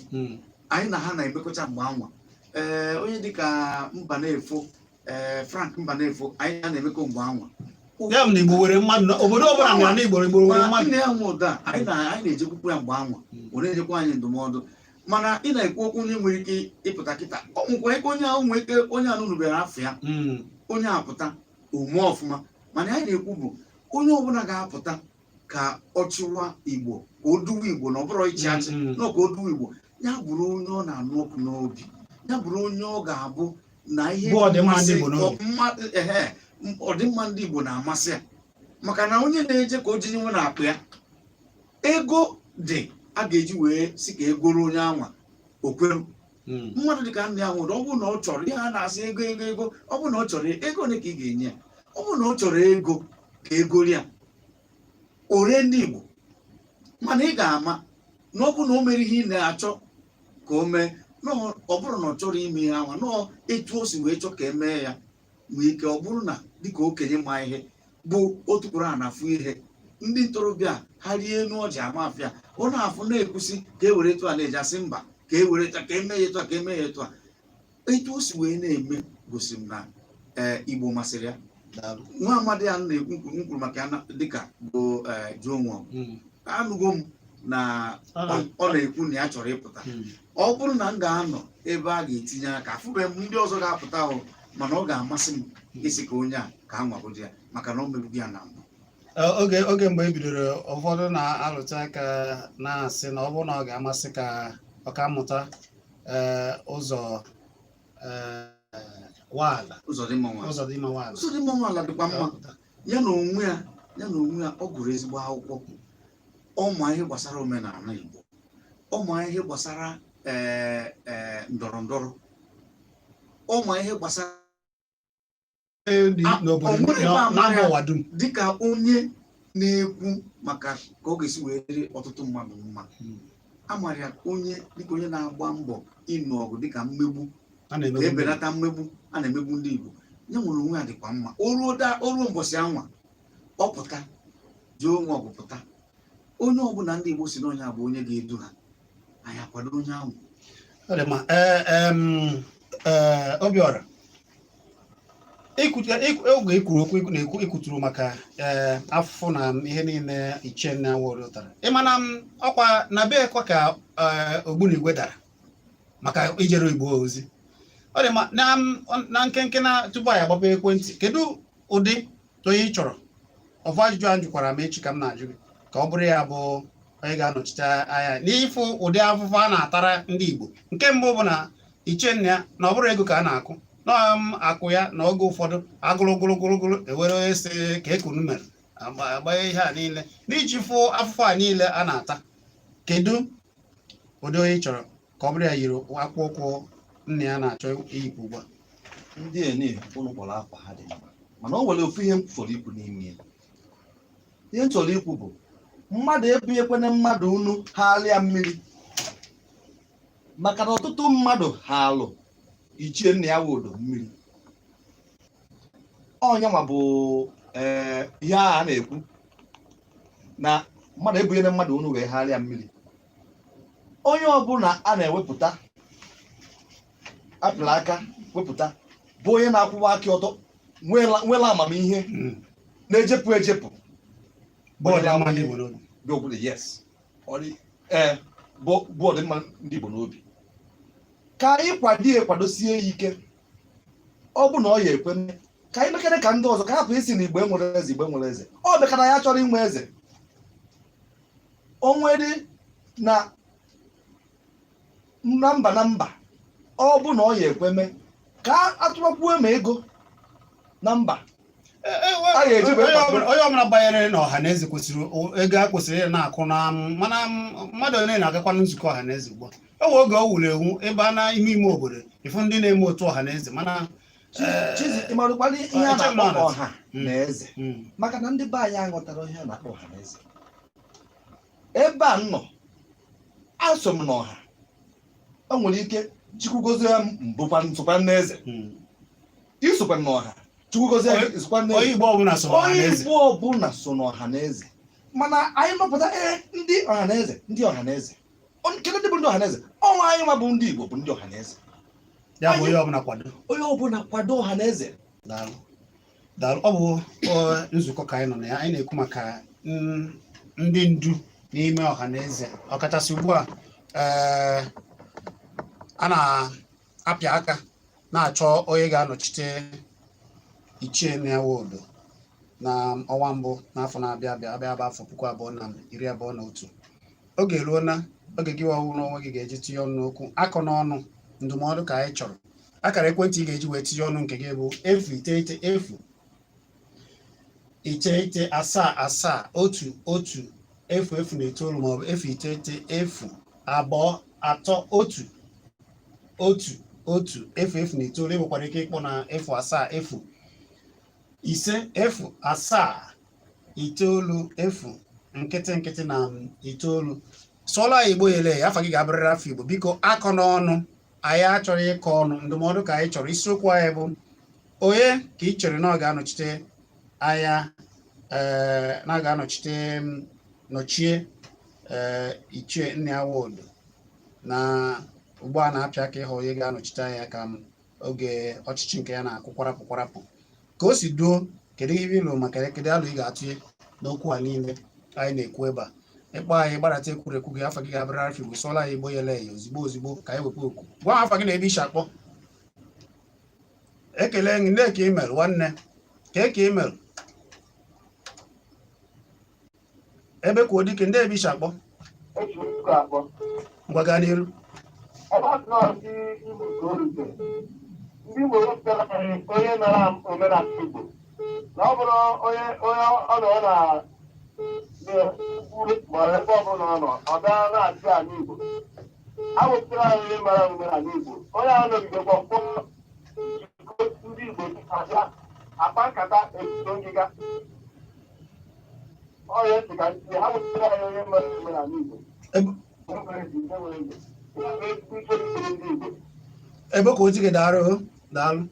Anyị na ha na-emekọcha mgbe anwa. Onye dịka Mbanefo, Frank Mbanefo, anyị na na-emekọ mgbe anwa. Ya bụ na Igbo nwere mmadụ obodo ọbụla nwere na Igbo nwere Ma mmadụ. Nne ya nwe ụda, anyị na-ejekwukwu ya mgbe anwa. Ọ na-enyekwa anyị ndụmọdụ. Mana ị na-ekwu okwu onye nwere ike ịpụta kịta, ọ nwekwa ike onye ahụ nwee ike onye a nụrụbere afọ ya. Onye apụta omume ọfụma, mana anyị na-ekwu bụ onye ọbụla ga-apụta ka ọ chịwa Igbo, ka o duwe Igbo, na ọ bụrụ ịchị achị, nọ ka o duwe Igbo, ya bụrụ onye ọ na-anụ ọkụ n'obi, ya bụrụ onye ọ ga-abụ na ihe Bụ ọdịmma ndị mmasị- Igbo n'obi. Ehe, ọdịmma ndị Igbo na-amasị ya, maka na onye na-eje ka o jinye nwe na-akpụ ya ego dị a ga-eji wee si ka egoro onye anwa okweru. Mmadụ dịka nna ya nwụrụ, ọ bụrụ na ọ chọrọ ihe a na-asị ego, ego, ego, ọ bụrụ na ọ chọrọ ego ole ka ị ga-enye ya? Ọ bụrụ na ọ chọrọ ego ka ego ya o ree ndị Igbo, mana ị ga-ama na ọ bụrụ na o mere ihe ị na-achọ ka o mee, na ọ bụrụ na ọ chọrọ ime ihe anwa, na etu o si wee chọọ ka emee ya, nwee ike ọ bụrụ na dịka okenye ma ihe bụ otu kwuru a na-afụ ihe ndị ntorobịa ha rie enu ọjị ama afịa, ọ na-afụ na-ekwusi ka e were etu a na-eji asị mba, ka e were etu a, ka eme ya etu a, ka eme ya etu a. Etu o si wee na-eme gosi m na Igbo masịrị ya. Daalụ. Nwa amadi a na-ekwu m kwuru maka ya dịka bụ Joe Nwaọgụ, anụgo m na ọ na-ekwu na ya chọrọ ịpụta. Ọ bụrụ na m ga-anọ ebe a ga-etinye aka, afụbeghị m ndị ọzọ ga-apụta ahụ, mana ọ ga-amasị m isi ka onye a ka a nwagodi ya, maka na o mebugo ya na mbụ. Oge mgbe e bidoro, ụfọdụ na-alụta aka na-asị na ọ bụrụ na ọ ga-amasị ka ọkammụta ụzọ Nwala. Ụzọ dị mma nwa. Ụzọ dị mma Nwala. Ụzọ dị mma Nwala dịkwa mma. Ya na onwe ya, ọ gụrụ ezigbo akwụkwọ, ọ ma ihe gbasara omenala Igbo, ọ ma ihe gbasara ee ee ndọrọ ndọrọ, ọ ma ihe gbasara dị n'obodo o nwere ebe na amara mba ụwa dum. Dịka onye na-ekwu maka ka ọ ga-esi wee dịrị ọtụtụ mmadụ mma. Amara ya onye dịka onye na-agba mbọ ịnụ ọgụ dịka mmegbu a na-emegbu ka ndị ebelata mmegbu a na-emegbu ndị Igbo. Ya nwere onwe ya dịkwa mma. O ruo mbọsị anwa ọ pụta jụọ onwe ọgụ pụta, onye ọbụla ndị Igbo si na onye a bụ onye ga-edu ha, anyị akwado onye ahụ. Ọ dị mma. Ee, Obiora. Oge ikwuru okwu na-ekwu ikwuturu maka ee afụfụ na ihe niile Ichie Nnia Nwodo tara, ịma na m ọkwa na be ekwe ka ee, ogbunigwe dara maka ijere Igbo ozi. Ọ dị mma. Na nkenke, na tupu anyị agbapụ ekwentị, kedu ụdị onye ị chọrọ? Ọfụ ajụjụ a jụkwara m echi ka m na-ajụ gị, ka ọ bụrụ ya bụ onye ga-anọchite anya n'ịfụ ụdị afụfụ a na-atara ndị Igbo. Nke mbụ bụ na Ichie Nnia na ọ bụrụ ego ka a na-akụ na akụ ya na oge ụfọdụ agụrụ gụrụ ewere onye si ka ekunu mere agbanye ihe a niile n'iji fụ afụfụ a niile a na-ata. Kedu ụdị onye ị chọrọ ka ọ bụrụ ya yiri akpụkpọ ụkwụ nna ya na-achọ iyipụ ugbu a? Ndị eni ụnụ kpọrọ afa ha dị mma, mana o nwere ofu ihe m fọrọ ikwu n'ime ya. Ihe m chọrọ ikwu bụ mmadụ ebunyekwene mmadụ unu ha alịa mmiri, maka na ọtụtụ mmadụ ha alụ Ichie Nnia Nwodo mmiri. Ọnya nwa bụ ee ihe a na-ekwu na mmadụ ebunyere mmadụ unu wee ha alịa mmiri. Onye ọbụla a na-ewepụta apịrị aka wepụta bụ onye na-akwụwa aka ọtọ, nwela amamihe, na-ejepụ ejepụ. Bọọdụ ama ndị Igbo n'obi. Bụ obodo, yes. Ee, bụ ọdịmma ndị Igbo n'obi ka anyị kwado ya, kwadosie ya ike. Ọ bụ na ọ ya ekwe mee ka anyị mekere ka ndị ọzọ, ka hapụ isi na Igbo enwere eze, Igbo enwere eze. Ọ mekara ya chọrọ inwe eze, o nwere na mba na mba. Ọ bụ na ọ ya ekwe mee ka atụwakwuo ma ego na mba a ga-eji wee Onye kwado. Onye ọbụla banyere n'ọha na eze kwesịrị ego a kwesịrị ịdị na-akụ na mana mmadụ ole na-agakwa nzukọ ọha na eze ugbu a? O nwere oge ọ wuru ewu ịba na ime ime obodo, ịfụ ndị na-eme otu ọha na eze, mana Chizi, ị marụkwala ihe a eche m na-akpọ na ọ ọha na eze? Maka na ndị be anyị aghọtara ihe a na-akpọ ọha na eze. Ebe a m nọ, aso m n'ọha. O nwere ike Chukwu gozie m, mbụkwa nsokwa n'eze. Isokwa n'ọha, Chukwu gozie gị, isokwa Onye n'eze. Igbo ọbụla so n'ọha na Onye eze. Igbo ọbụla so n'ọha na eze, mana anyị nọpụta, ee, ndị ọha na eze, ndị ọha na eze. Kedu ndị bụ ndị ọha na eze? Ọnwa anyị nwa bụ ndị Igbo bụ ndị ọha na eze. Ya bụ onye ọbụla kwado. Onye ọbụla kwado ọha na eze. Daalụ, daalụ. Ọ bụ nzukọ ka anyị nọ na ya. Anyị na-ekwu maka ndị ndu n'ime ọha na eze, ọkachasị ugbu a ee a na-apịa aka na-achọ onye ga-anọchite Ichie Nnia Nwodo na ọnwa mbụ n'afọ na-abịa abịa abịa bụ afọ 2021. Oge eruo na oge gị ọwụ n'onwe gị ga-eji tinye ọnụ n'okwu akọ n'ọnụ. Ndụmọdụ ka anyị chọrọ. Akara ekwentị ị ga-eji wee tinye ọnụ nke gị bụ 090 097 7 1 0 0 9 maọbụ 090 0 2 3 1 1 1 0 0 9. Ị nwekwara ike ịkpọ na 0 7 0 5 0 7 9 0 0 0 9. Sụọla anyị Igbo yele ya. Afa gị ga-abụrịrị afọ Igbo. Biko, akọ n'ọnụ, anyị achọrọ ịkọ ọnụ, ndụmọdụ ka anyị chọrọ. Isiokwu anyị bụ onye ka ị chere na ọ ga-anọchite anya ee na ọ ga-anọchite nọchie ee Ichie Nnia Nwodo na ugbu a na-apịa aka ịhụ onye ga-anọchite anya ka m oge ọchịchị nke ya na-akụ kwarapụ kwarapụ ka o si duo. Kedu ihe ịlụ maka ya? Kedu alụ ị ga-atụnye n'okwu a niile anyị na-ekwu ebe a? Ịkpọ anyị, gbadata ekwurekwu gị, afa gị ga-abụrụ afọ Igbo. Sụọla anyị Igbo yele ya ozigbo ozigbo ka anyị wepụ okwu. Gwa m afa gị na ebe isi akpọ. Ekele gị. Ndị ka email nwanne ka eke email ebe kwuo dike ndị ebe isi akpọ. Eji ụkọ akpọ. Ngwa, gaa n'iru. Ebe ọ sị na ndị Igbo ka o rutere, ndị Igbo wepụtara anyị onye nara omenala Igbo, na ọ bụrụ onye ọ nọ na n'ugwu ma ebe ọ bụla ọ nọ, ọ bịa na-achị ala Igbo. A wepụtara anyị onye mara omenala Igbo, onye ahụ nọgidekwa mkpọ jikọ ndị Igbo abịa akpa nkata ebuso ngịga. Ọya ntị ka ntị ha wepụtara anyị onye mara omenala Igbo. Ebe ka dike, daalụ, daalụ.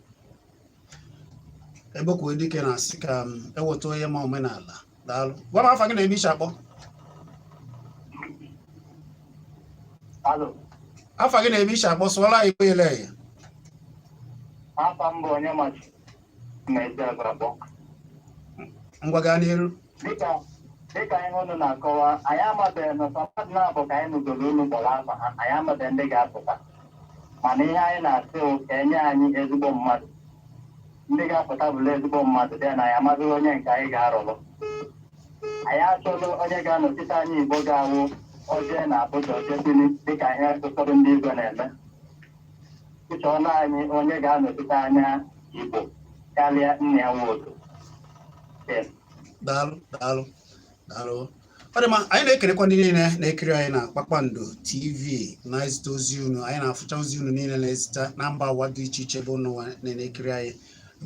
Ebe ka dike na-asị ka m eweta onye ma omenala. Daalụ. Gwa m afa gị na ebe isi akpọ. Alo. Afa gị na ebe isi akpọ. Sụọla anyị Igbo ele ya. Afa m bụ onye machi. Na-eji azụ akpọ. Ngwa, gaa n'iru. Dịka ihe unu na-akọwa, anyị amabeghị na mmadụ na-abụ ka anyị nụgoro unu kpọrọ afa ha, anyị amabeghị ndị ga-apụta. Mana ihe anyị na-asị bụ ka enye anyị ezigbo mmadụ. Ndị ga-apụta bụrụ ezigbo mmadụ dị na anyị amaghị onye nke anyị ga-arọrọ. Anyị achọghị onye ga-anọchite anya Igbo ga-awụ oje na Abuja oje bili dịka ihe ụfọdụ ndị igwe na-eme. Chọọla anyị onye ga-anọchite anya Igbo karịa nna ya nwodo. Daalụ, daalụ, daalụ. Ọ dị mma. Anyị na-ekelekwa ndị niile na-ekiri anyị na Kpakpando TV na-ezite ozi unu. Anyị na-afụcha ozi unu niile na-ezite na mba ụwa dị iche iche, bụ unu na-ekiri anyị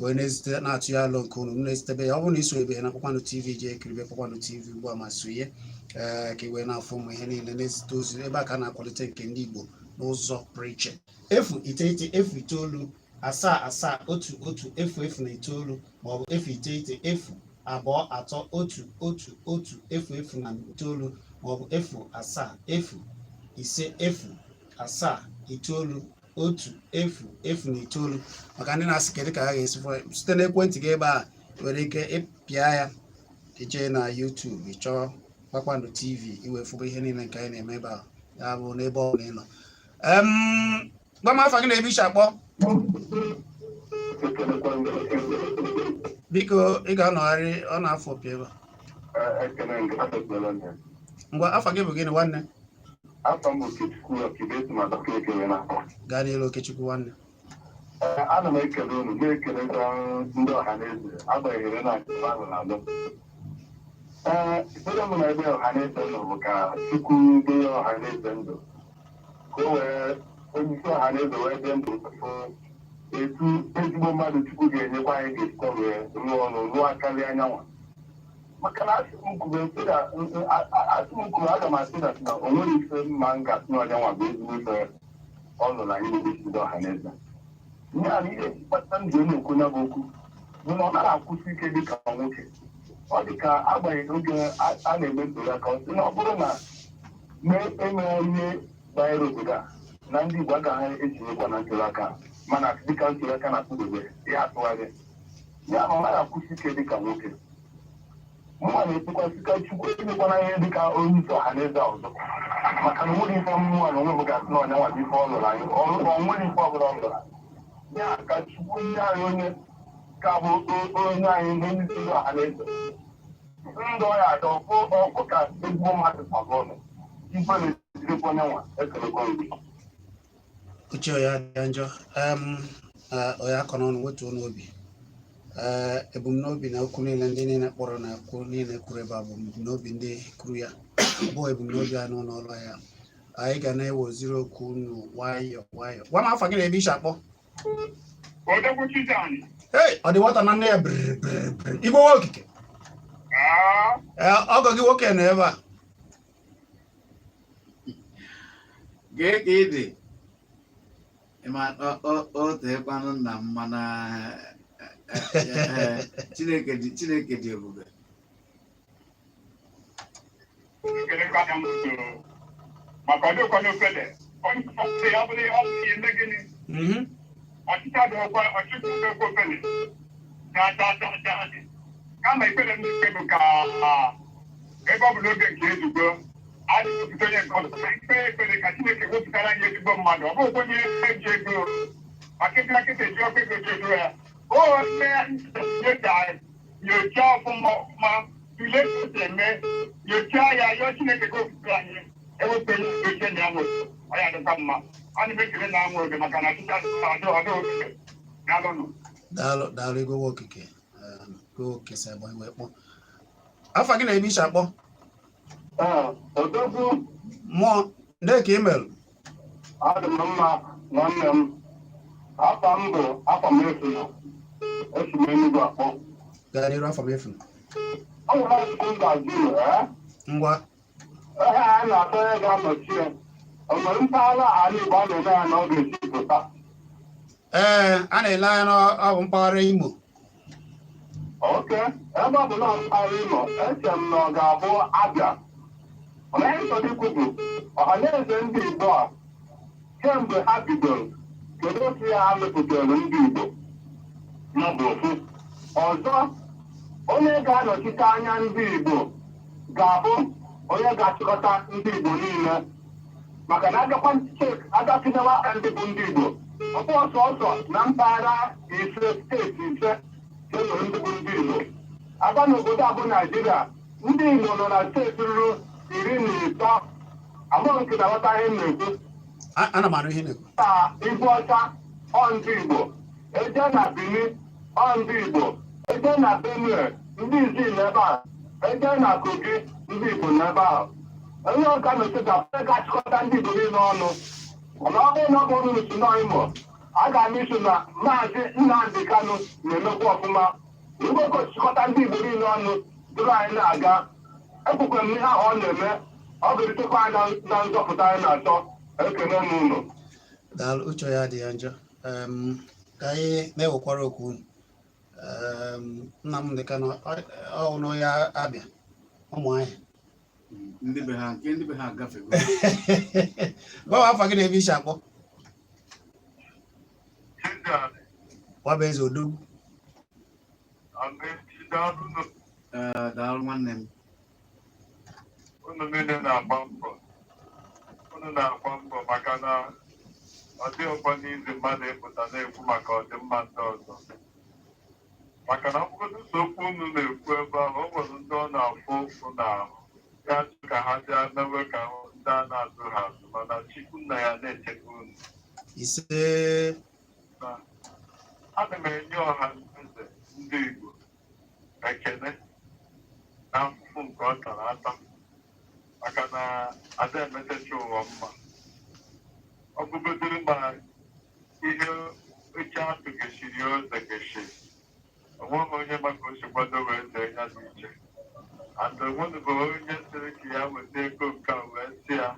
wee na-ezite, na-atụ ya alụ nke unu na-ezitebe ya. Ọ bụrụ na iso ebe na Kpakpando TV, jee ekiribe Kpakpando TV ugbu a ma sonye, ee, ka ị wee na-afụ ụmụ ihe niile na-ezite ozi ebe a ka a na-akwalite nke ndị Igbo n'ụzọ pụrụ iche. 090 09 77 11 00 9, maọbụ 090 0 23 1 1 1 00 9, maọbụ 0 7 0 5 0 7 9 1 0 0 9. Maka ndị na-asị kedu ka ha ga-esi site n'ekwentị gị ebe a, nwere ike ịpịa ya, ijee na YouTube, ịchọọ Kpakpando TV, iwee fụba ihe niile nke anyị na-eme ebe a. Ya bụ n'ebe ọ bụla ị nọ. Gwa m afa gị na ebe ishi akpọ, biko. Ị ga-anọgharị, ọ na-afọ pịa ebe a. Ngwa, afa gị bụ gịnị, nwanne? Afọ m bụ Okechukwu Ọkibesi ma Abakaliki wee na-akpọ. Gaa n'elu, Okechukwu nwanne. Ee, ana m ekele unu, na-ekelekwa ndị ọha na eze, agbanyeghị na nke ahụ na-alụ. Ee, ekpere m na ebe ọha na eze nọ bụ ka Chukwu dee ọha na eze ndụ, ka o wee onye isi ọha na eze wee dị ndụ fụ etu ezigbo mmadụ Chukwu ga-enyekwa anyị ga-esikwa wee rụọ ọrụ rụọ karịa anyanwụ. Maka na asị m kwuru sị na asị m kwuru, aga m asị na o nwere ife mma m ga-asị na ọnyanwa bụ ezigbo ife ọ lụrụ anyị na-egosi ọha na eze. Ya na ihe kpatara m ji na-ekwu ya bụ okwu bụ na ọ naghị akwụsị ike dịka nwoke. Ọ dị ka agbanyeghị oge a na-eme ntuli aka, ọ sị na ọ bụrụ na emere ihe banyere obodo a na ndị Igbo agaghị etinyekwa na ntuli aka, mana dịka ntuli aka na-akpụdobe ya atụgharị ya, ma ọ naghị akwụsị ike dịka nwoke. Mụnwa na-ekwukwasị ka Chukwu enyekwana ihe dịka onye isi ọha na eze ọzọ, maka na onweghị ife mmụọ na onwe m ga-asị na ọnyanwa bụ ife ọ lụrụ anyị. Ọ nweghị ife ọbụla ọ lụrụ anyị. Ya ka Chukwu nye anyị onye ka bụ onye anyị ndị onye isi ọha na eze ndụ ya ada ọkụ ọkụ ka ezigbo mmadụ kwado ụlọ ife na-ejidekwa onye nwa. Ekelekwa gị. Uche ya dị njọ. Onye akọ n'ọnụ wetuo n'obi. Ee, ebumnobi na okwu niile ndị niile kpọrọ na okwu niile kwuru ebe a bụ ebumnobi ndị kwuru ya, ọ bụghị ebumnobi anyị n'ụlọ ọrụ ya. Anyị ga na-eweziri okwu unu nwayọọ nwayọọ. Gwa m afa gị na ebe ishi akpọ. Odogwu Chijani. Hey, ọ dị nwata na nne ya brr brr brr. Igbo nwa okike. Ee, ọgọ gị nwoke nọ ebe a. Gee ka ị dị. Ma o teekwanụ nna m, mana Chineke dị, Chineke dị ebube. Kelekwa ya mbụ maka ọ dịkwa n'ofele onye ọchịchị ya bụrụ ọ bụrụ eme gịnị? Ọchịchị adịghịkwa, ọchịchị adịghịkwa ofele cha cha cha cha dị. Kama ekpere m na-ekpe bụ ka ebe ọ bụ n'oge nke ezugo adịghị wepụta onye nke ọzọ, ka ikpe ekpere ka Chineke wepụtara anyị ezigbo mmadụ. Ọ bụghịkwa onye eji ego, maka ịbịa nkịta eji ọkụ ego ji edo ya onye nyocha nyochaa ọfụma ọfụma, tụlee ka o si eme, nyochaa ya, yọọ Chineke ka o wepụtara anyị ewepụ onye nke ochie na ya nwere ọ ya dịkwa mma. Ana m ekele na anwụ oge maka na ọchịchị adịghị ọdụ oge. Daalụnụ. Daalụ, daalụ, Igwe nwa okike. Igwe okike si Ebonyi wee kpọọ. Afa gị na ebe ishi akpọ? Odogwu. Mmụọ ndị ka email. Adị m mma, nwanne m. Afa m bụ afa m efuna, esi m Enugu akpọ. Gaa n'iru, afa m efuna. Ọ nwere ajụjụ m ga-ajụ unu, ee? Ngwa. Ihe a na-atọ onye ga-anọchi ya, o nwere mpaghara ala Igbo a na-eme ya na ọ ga-esi pụta? Ee, a na-ele anya na ọ bụ mpaghara Imo. Okay, ebe ọ bụ na mpaghara Imo, eche m na ọ ga-abụ Abịa. Mana ihe chọrọ ikwu bụ ọhaneze ndị Igbo a, kemgbe ha bidoro, kedu otu ya ha mepụtara ndị Igbo? Ya bụ ofu. Ọzọ, onye ga-anọchite anya ndị Igbo ga-abụ onye ga-achịkọta ndị Igbo niile, maka na agakwa agatinyewa aka ndị bụ ndị Igbo, ọ bụ ọsọsọ na mpaghara ise, steeti ise ka e nwere ndị bụ ndị Igbo. Aga n'obodo a bụ Naijiria, ndị Igbo nọ na steeti ruru 13. Amaghị nke na-aghọta ihe m na-ekwu. Ana m anụ ihe ị na-ekwu. Na Igwe Ọcha, ọ ndị Igbo. Eje na Benin, ọ ndị Igbo. Eje na Benue, ndị Izi n'ebe a. Eje na Kogi, ndị Igbo n'ebe ahụ. Onye ọka na-ete ga ga-achịkọta ndị Igbo niile ọnụ. Mana ọ bụrụ na ọ bụ unu si nọ Imo, a ga-ama isi na Maazị Nnamdị Kanụ na-emekwa ọfụma. Igbo chịkọta ndị Igbo niile ọnụ duru anyị na-aga. Ekwukwere m ihe ahụ ọ na-eme, ọ ga-erutekwa anyị na nzọpụta anyị na-achọ. Ekene m unu. Daalụ, uche ya dị ya njọ. Ka anyị na-ewekwara okwu unu. Nnamdị Kanụ ọ nụ ya abịa ụmụahịa. Ndị be ha, nke ndị be ha agafego. Gbawa afa gị na ebe isi akpọ. Wabụ eze odogwu. Ee, daalụ nwanne m. Unu niile na-agba mbọ, unu na-agba mbọ, maka na ọ dịghịkwa n'izu mmadụ ịpụta na-ekwu maka ọdịmma ndị ọzọ, maka na ọ bụgodu so okwu unu na-ekwu ebe ahụ, o nwere ndị ọ na-afụ ụfụ n'ahụ ya chọ ka ha bịa mewe ka ndị a na-azụ ha azụ, mana Chukwu nna ya na-echekwa unu. Ise. Na ana m enye ọha eze ndị Igbo ekele na afụfụ nke ọ tara ata, maka na ada emetecha ụwa mma. Ọ bụgodiri ma ihe oche atụ geshiri ose geshi, onweghị onye maka o si kwado wee zee ya dị iche, and onwenụbụ onye sịrị ka ya weta ego nke a wee sị ya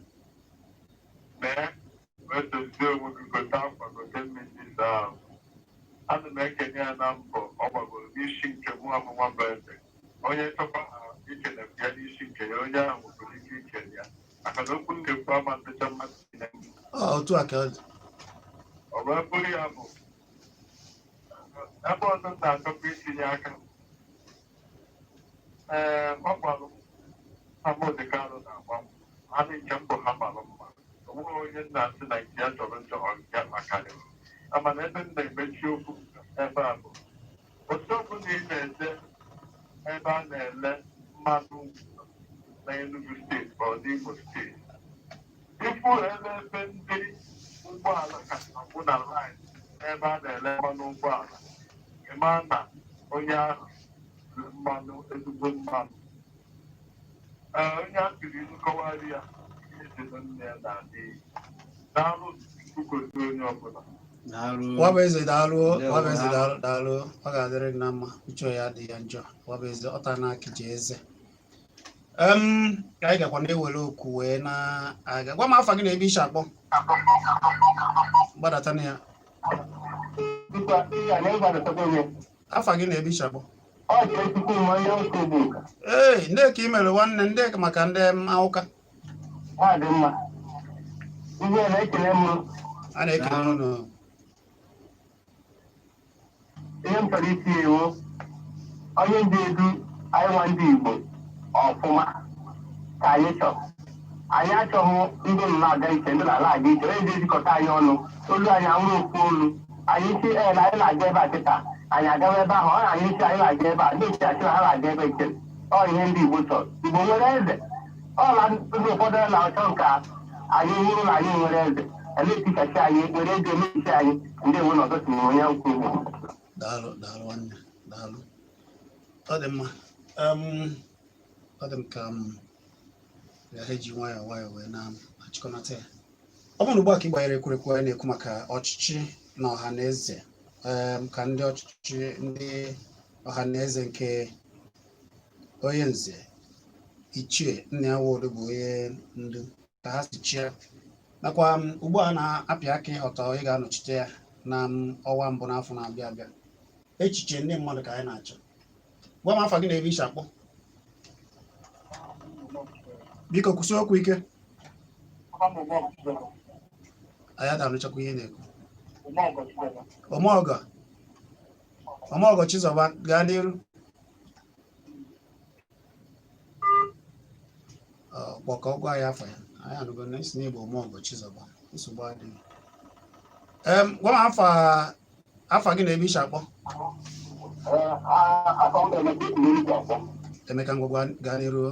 mee wee dozie onwe gị, gote akwa, gote mmiri ịsa ahụ. Ana m ekenye ya na mbọ ọ gbagoro n'isi nke mụ abụ nwamba eze. Onye chọkwa ha ikele ya n'isi nke ya, onye ahụ nwekwara ike ikele ya, maka na okwu m na-ekwu ama ndịcha mmadụ niile. Ọ otu a ka ọ dị. Ọ wee bụrụ ya bụ ebe ọzọ m na-achọkwa itinye aka. Ee, ọ gbalụ Nnamdị Kanụ na-agba ha nke mbọ ha mara mma. Onweghị onye nna asị na nke ya jọrọ njọ, ọ nke ya makarịrị. Mana ebe m na-emechi okwu ebe a bụ otu ọbụla ị na-eje ebe a na-ele mmanụ na Enugu Steeti ma ọ n'Imo Steeti, ịfụ ebe ndị ụgbọala kacha akwụ na line ebe a na-ele mmanụ ụgbọala, ịma na onye ahụ mmanụ ezigbo mmanụ. Ee, onye a tụrụ ilu kọwara ya ihe dị na nne ya na-adị iyi. Daalụ, Chukwu gozie onye ọbụla. Daalụ. Wabụ eze, daalụ. Ndewo. Wabụ eze, daalụ, daalụ. Ọ ga-adịrị gị na mma. Uche ya dị ya njọ. Wabụ eze ọta na akịji eze. Ka anyị gakwa na-ewere okwu wee na-aga. Gwa m afa gị na ebe isi akpọ. Gbadata na ya. Afa gị na ebe isi akpọ. Ee, ndị ka ị mere nwanne, ndị ka maka ndị m awụka. Ọ dị mma. Ihe na-ekele m. A na-ekele unu. Ihe m chọrọ itinye iwu, onye ndị edu anyị nwa ndị Igbo ọfụma ka anyị chọrọ. Anyị achọghị ndị nọ na-aga iche, ndị na-ala aga iche. Onye ga-ejikọta anyị ọnụ, olu anyị anwụrụ ofu olu. Anyị si ee na anyị na-aga ebe a kịta, anyị agawa ebe ahụ. Ọ na anyị si anyị na-aga ebe a, ndị iche achị na ha na-aga ebe iche. Ọ ihe ndị Igbo chọrọ. Igbo nwere eze. Ọ na ndị ụfọdụ na-achọ nka anyị nwụrụ na anyị nwere eze na-etichachi anyị, were ego emechichi anyị. Ndị ewu na ọzọ tinyere onye nkwu ugbo. Daalụ, daalụ nwanne, daalụ. Ọ dị mma. Ọ dị m ka m ghara eji nwayọọ nwayọọ wee na-achịkọnata ya. Ọ bụrụ na ugbu a ka ị gbanyere ekwurekwu, anyị na-ekwu maka ọchịchị na ọha na eze, ka ndị ọchịchị, ndị ọha na eze nke onye nze ichie nna ya Nwodo bụ onye ndu ka ha si chịa, nakwa ugbu a na-apịa aka ịghọta onye ga-anọchite ya na ọnwa mbụ n'afọ na-abịa abịa. Echiche ndị mmadụ ka anyị na-achọ. Gwa m afa gị na ebe isi akpọ. Biko kwụsị okwu ike. Anyị ada anụchakwa ihe na-ekwu. Omeọga. Ọmọgọ Chizọba, gaa n'iru. Ọ, kpọkọ gwa ya afọ ya. Anyị anụgo na isi n'Igbo Ọmọgọ Chizọba, nsogbu adịghị. Gwa m afa afa gị na ebe i si akpọ. Afọ m Emeka Ekwuruikwu akpọ. Emeka, ngwa, gaa n'iru.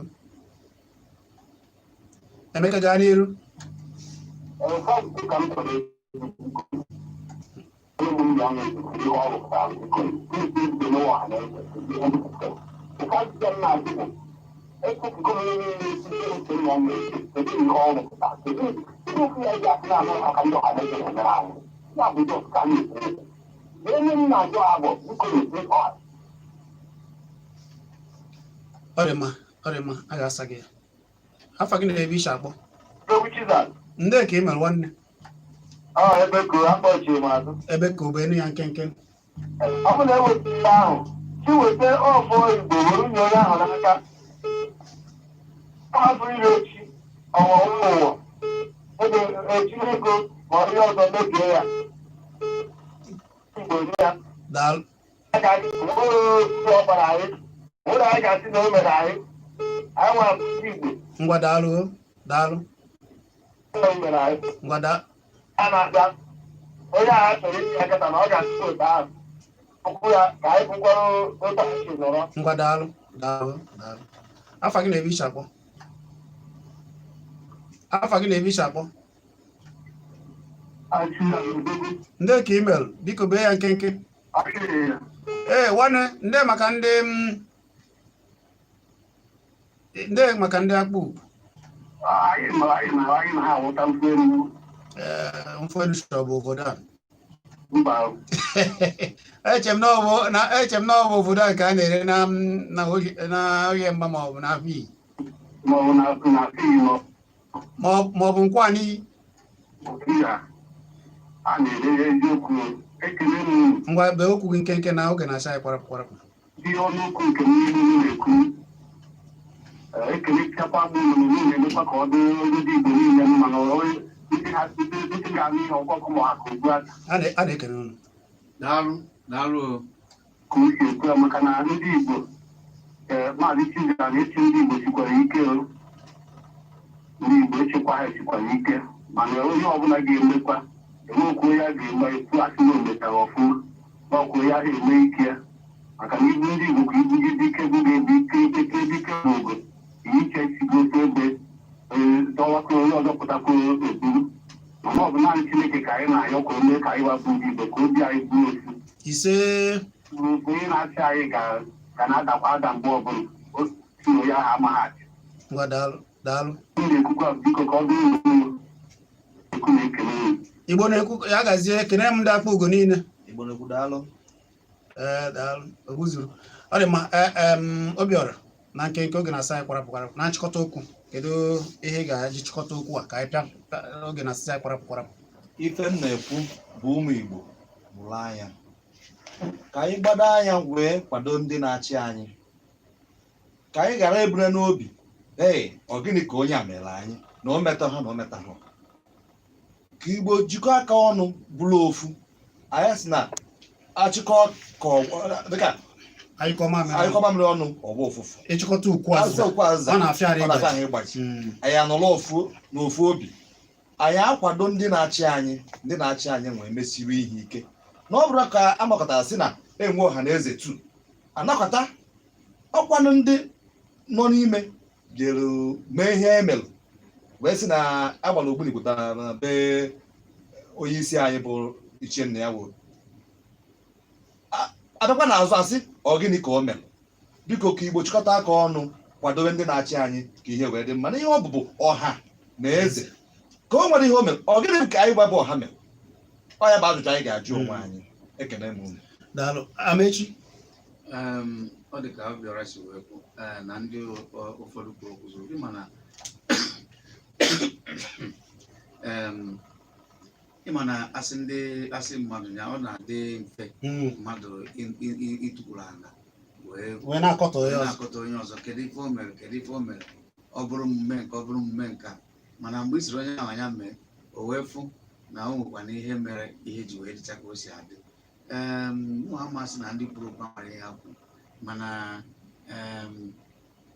Emeka, gaa n'iru. Ee, first ka m chọrọ ikwu, ụmụ m ya nwere ihe ọ rụpụtara, biko, ndị Igbo n'ụwa ha na-eze ihe m pụtara. Nke ajụjụ m na-ajụ bụ, echefugo m ihe niile site nke nna m na-eche, kedu ihe ọ rụpụtara? Kedu okwu ya ji asị na-anụ maka ndị ọha na eze na-emere anyị? Ya bụ just ka m na-ekwu. Onye m na-ajụ ha bụ, biko, na-ekwu ọha. Ọ dị mma, ọ dị mma, a ga-asa gị ya. Afa gị na ebe i si akpọ. Okwu Chizan. Ndị ka ị mere, nwanne? Ọ ebe ka akpọchiri m azụ. Ebe ka obenu ya nkenke. Ọ bụ na eweta ihe ahụ, chi weta ọfọ Igbo were nye onye ahụ n'aka, ọ hapụrụ ire echi ọwa ụmụ ụwa ebe etinye ego ma ọ ihe ọzọ mebie ya, Igbo nye ya. Daalụ. Aka nwere otu ọ gbara anyị, nwere anyị ga-asị na o mere anyị, anyị nwere asụsụ Igbo. Ngwa, daalụ o, daalụ. O mere anyị. Ngwa, daa. A na-abịa onye agha chọrọ isi akata na ọ ga-asị otu ahụ okwu ya ka anyị bụkwara otu anyị si nọrọ. Ngwa, daalụ, daalụ, daalụ. Afa gị na ebe i si akpọ. Afa gị na ebe i si akpọ. Ndị ka email, biko, bee ya nkenke. Ee, nwanne, ndị maka ndị ndị maka ndị akpụ ugwu. Anyị na ha awụta mkpu elu. Ee, mfu elu shọbụ obodo a. Mba. Eche m na ọ bụ na eche m na ọ bụ obodo a ka a na-ere na oge mgba ma ọ bụ na afọ iyi. Ma ọ bụ na fii ma ọ bụ nkwani. Ya a na-ere eziokwu, ekele m. Ngwa, bee okwu gị nkenke na oge na-asa anyị kwarapụ kwarapụ. Ihe ọnụ okwu nke m niile unu na-ekwu. Ee, ekelechakwa m unu niile, emekwa ka ọ dị ndị Igbo niile mma na ndị ha ndị ga-anụ ihe ọgbakọ ma ha ka ugbu a. A na-ekele unu. Daalụ, daalụ o. Ka o si ekwu ya, maka na ndị Igbo, ee, Maazị Chizara na-echi ndị Igbo sikwara ike o. Ndị Igbo echekwa ha esikwara ike, mana onye ọbụla ga-emekwa enwekwu onye a ga-eme ekwu asị na o metara ọfụma n'ọkwa onye ahụ eme ike ya, maka na ibu ndị Igbo ka ibugide ike bụ ga-ebu ike ike ike bụ ogo iche sigosi ebe ee dọwakwa onye ọzọ pụtakwa eburu, mana ọ bụ naanị Chineke ka anyị na-ayọ ka o mee ka anyị wapụ ndị Igbo ka obi anyị bụrụ ofu. Ise. Onye na-achị anyị ga na-adakwa ada mgbe ọbụla o si na onye ahụ amaghị achị. Ngwa, daalụ, daalụ. M na-ekwukwa, biko, ka ọ dịrị unu ekwu na-ekele unu. Igbo na-ekwu, ya gazie. Kene m ndị akpụ ugo niile. Igbo na-ekwu, daalụ. Ee, daalụ, ogbu zuru. Ọ dị mma. Ee, Obiọra, na nkenke, oge na-asa anyị kwarapụ kwarapụ, na nchịkọta okwu, kedu ihe ị ga-eji chịkọta okwu a ka anyị pịa oge na-asị anyị kwarapụ kwarapụ? Ife m na-ekwu bụ, ụmụ Igbo, mụrụ anya ka anyị gbado anya wee kwado ndị na-achị anyị, ka anyị ghara ebure n'obi, ee, ọ gịnị ka onye a mere anyị na o metọ ha na o metọ ha, ka Igbo jikọọ aka ọnụ bụrụ ofu. Anyị sị na achịkọ ka dịka anyịkọ mamịrị. Anyịkọ mamịrị ọnụ, ọgba ụfụfụ. Ịchịkọta ukwu azụ azụ okwu azụ ọ na-afịa ara ọ na-afịa ịgbaji. ahụ ịgbaji. Anyị anọrọ ofu n'ofu obi, anyị akwado ndị na-achị anyị, ndị na-achị anyị nwee mesiri ihe ike na ọ bụrụ ka amakọtara sị na enwe ọha na eze tu anakọta ọkwanụ ndị nọ n'ime jere mee ihe emelụ wee sị na agbara ogbunigwe na be onye isi anyị bụ ichie nna ya wụ abịakwa n'azụ asị ọ gịnị ka o mere. Biko, ka Igbo chịkọta aka ọnụ kwadobe ndị na-achị anyị ka ihe wee dị mma. Na ihe ọ bụbụ ọha na eze ka o nwere ihe o mere, ọ gịnị ka anyị gwabụ ọha mere? Ọ ya bụ ajụjụ anyị ga-ajụ onwe anyị. Ekene m unu. Daalụ, Amechi. Ọ dị ka Obiọra si wee kwu, na ndị ụfọdụ kwuru okwu zuru ịma na asị ndị asị mmadụ ya, ọ na-adị mfe mmadụ ịtụkwuru ala wee wee na-akọtọ onye wee ọzọ. Na-akọta onye ọzọ, kedu ife o mere, kedu ife o mere, ọ bụrụ mmume nke ọ bụrụ mmume nke a. Mana mgbe i siri onye ahụ anya mee, o wee fụ na o nwekwana ihe mere ihe ji wee dịcha ka o si adị. Mụ amasị na ndị kwuru okwu amara ihe ha kwuru, mana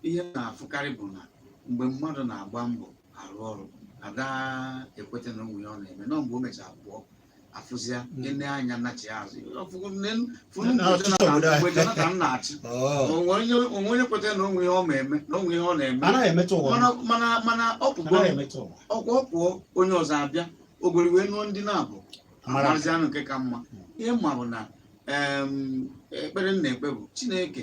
ihe m na-afụkarị bụ na mgbe mmadụ na-agba mbọ arụ ọrụ, ada ekweta na onwe ya ọ na-eme nọ, mgbe o mechara pụọ, afụzịa ene anya nachi azụ. Fụnụ Na mgbe ọchịchị obodo Jonathan anyị. mgbe Jonathan na-achị, onwe onye kwetara na onwe ihe ọ na-eme na onwe ihe ọ na-eme. Anaghị emetụ ụwa. Mana ọ pụgo. Anaghị emetụ ụwa. Ọkwa ọ pụọ, onye ọzọ abịa, ogori wee nụọ ndị na-abụ Amara. amarazianụ nke ka mma. Ihe mma bụ na ekpere m na-ekpe bụ Chineke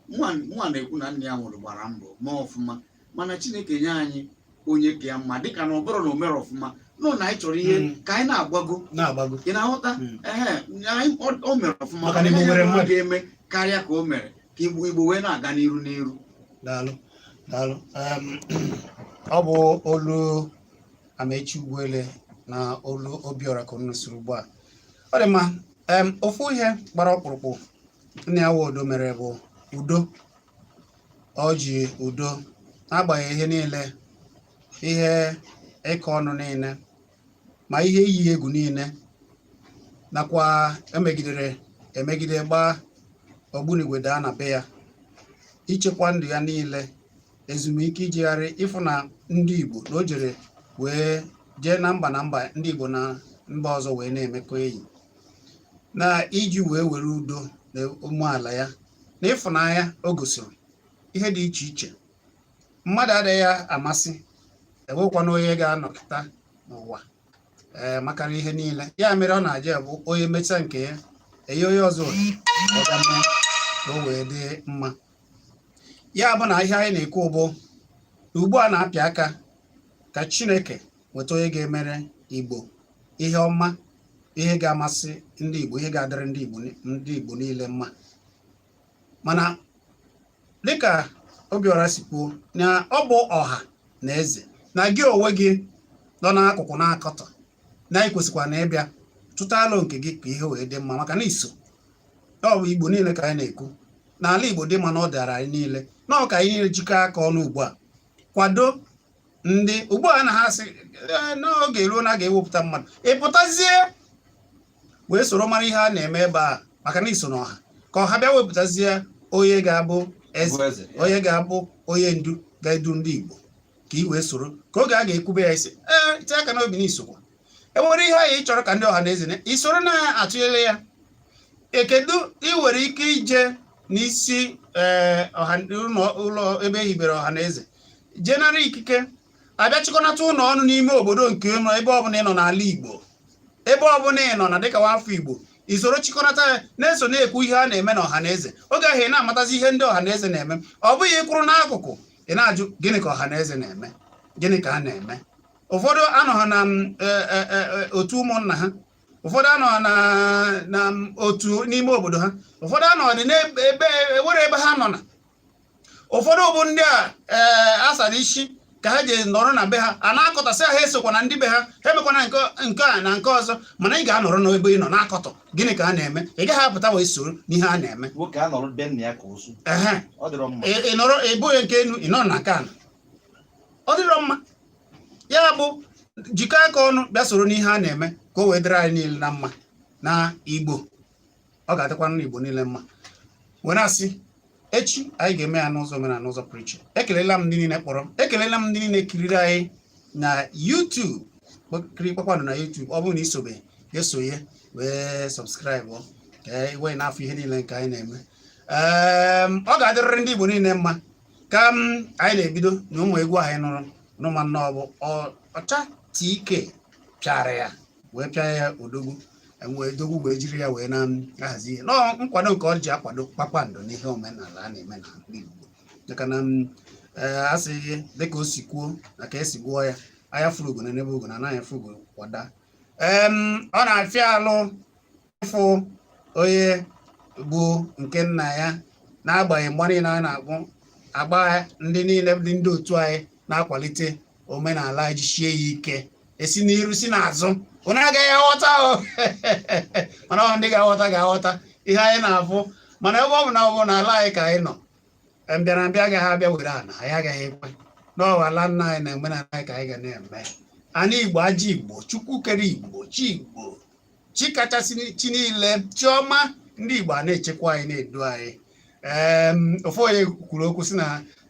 nwa nwa na-ekwu na nna ya nwụrụ gbara mbọ mee ọfụma, mana Chineke nye anyị onye ka ya mma, dịka na ọ bụrụ na o mere ọfụma nọ na anyị chọrọ ihe ka anyị na-agbago. Na-agbago. Ị na-aghọta? Ehe, anyị o mere ọfụma, Maka na Igbo ihe nwere ya mmadụ. ga-eme karịa ka o mere, ka Igbo wee na-aga n'iru n'iru. Daalụ, daalụ. Ọ bụ olu Amechi Ugwuele na olu Obiora ka unu siri ugbu a. Ọ dị mma. Ofu ihe gbara ọkpụrụkpụ nna ya Nwodo mere bụ udo. Ọ ji udo n'agbanyeghị ihe niile, ihe ịkọ ọnụ niile, ma ihe iyi egwu niile, nakwa emegidere emegide, gbaa ogbunigwe daa na be ya, ichekwa ndụ ya niile, ezumike, ijegharị, ịfụ na ndị Igbo na o jere wee jee na mba na mba, ndị Igbo na mba ọzọ wee na-emekọ enyi, na iji wee were udo na umeala ya na ịfụnanya o gosiri ihe dị iche iche. Mmadụ adịghị amasị, enwekwana onye ga-anọkịta n'ụwa ee makara ihe niile. Ya mere ọ na-aja bụ onye mechaa nke ya, enye onye ọzọ ohere ọ ga mee ka o wee dị mma. Ya bụ na ihe anyị na-ekwu bụ na ugbu a na-apịa aka ka Chineke nweta onye ga-emere Igbo ihe ọma, ihe ga-amasị ndị Igbo, ihe ga-adịrị ndị Igbo niile mma. Mana dịka Obiora si kwuo, na ọ bụ ọha na eze na gị onwe gị nọ n'akụkụ na-akọtọ na ị kwesịkwa na ịbịa tụta alụ nke gị ka ihe wee dị mma, maka na iso ọ bụ Igbo niile ka anyị na-ekwu n'ala Igbo dị mma, na ọ dara anyị niile na ọ ka anyị niile jikọọ aka ọnụ ugbu a kwado ndị ugbu a na ha sị, "Ee, n'oge eruo na a ga-ewepụta mmadụ." Ị pụtazie wee soro mara ihe a na-eme ebe a, maka na iso n'ọha ka ọha bịa wepụtazie onye ga-abụ eze, Bụ eze. onye ga-abụ onye ndu ga-edu ndị Igbo, ka ị wee soro ka oge a ga-ekwube ya isi ee tie aka n'obi na isokwa enwere ihe anyị chọrọ ka ndị ọha na eze isoro na-atụnyere ya. Ekedu ị nwere ike ije n'isi ee ọha ụlọ ebe e hibere ọha na eze, jee nara ikike, abịa chịkọnata ụlọ ọnụ n'ime obodo nke ụlọ, ebe ọbụla ị nọ n'ala Igbo, ebe ọbụla ị nọ na dịka nwafọ Igbo, isoro chịkọnata ya na-eso na-ekwu ihe a na-eme na ọha na eze. Oge ahụ ị na-amatazi ihe ndị ọha na eze na-eme. Ọ bụghị ịkwụrụ n'akụkụ ị na-ajụ gịnị ka ọha na eze na-eme, gịnị ka a na-eme. Ụfọdụ anọghị na otu ụmụnna ha, ụfọdụ anọghị na otu n'ime obodo ha, ụfọdụ anọghị n'ebe ewere ebe ha nọ na ụfọdụ bụ ndị a ee asara isi ka ha ji nọrọ na be ha a na-akọtasị ha, esokwa na ndị be ha, ha emekwana nke a na nke ọzọ. Mana ị ga-anọrọ n'ebe ị nọ na-akọtọ gịnị ka a na-eme, ị gaghị apụta wee soro n'ihe a na-eme. Nwoke a nọrọ be nna ya ka ozu. Ehe. Ọ dịrọ mma. Ị nọrọ ị bụghị nke enu, ị nọrọ na nke ala, ọ dịrọ mma. Ya bụ jikọọ aka ọnụ bịa soro n'ihe a na-eme ka o wee dịrị anyị niile na mma na Igbo. Ọ ga-adịkwa n'Igbo niile mma. Were asị echi anyị ga-eme ya n'ụzọ omenala, n'ụzọ pụrụ iche. Ekelela m ndị niile kpọrọ m, ekelela m ndị niile kiriri anyị na YouTube, kiri Kpakpando na YouTube. Ọ bụrụ na isobe, esonye wee subscribe ka e wee n'afọ ihe niile nke anyị na-eme. Ọ ga-adịrịrị ndị Igbo niile mma. Ka m anyị na-ebido na ụmụ egwu ahụ anyị nụrụ nụma nnọọ bụ ọcha TK pịara ya wee pịa ya odogwu, wee dogwu wee jiri ya wee na-ahazi ihe nọọ nkwado nke ọ ji akwado Kpakpando n'ihe omenala a na-eme n'ala Igbo, maka na a sị dịka o si kwuo na ka esi gụọ ya, anya furu ugo na n'ebe ugo na anaghị efu ugo kwada. Ọ na-afịa alụ ịfụ onye bụ nke nna ya, n'agbanyeghị mgba niile a na-akpụ agba ndị niile dị ndị otu anyị na-akwalite omenala anyị jisie ya ike, esi n'iru si n'azụ, unu agaghị aghọta o, mana ọ ndị ga-aghọta ga-aghọta ihe anyị na-afụ. Mana ebe ọ bụ na ọ bụ n'ala anyị ka anyị nọ, mbịarambịa agaghị abịa were ana anyị, agaghị ekwe n'ọwa ala nna anyị na omenala anyị ka anyị ga na-eme. Ana Igbo, aja Igbo, Chukwu kere Igbo, chi Igbo. Chi kachasị chi niile, chiọma ndị Igbo a na-echekwa anyị, na-edu anyị. Ofu onye kwuru okwu sị na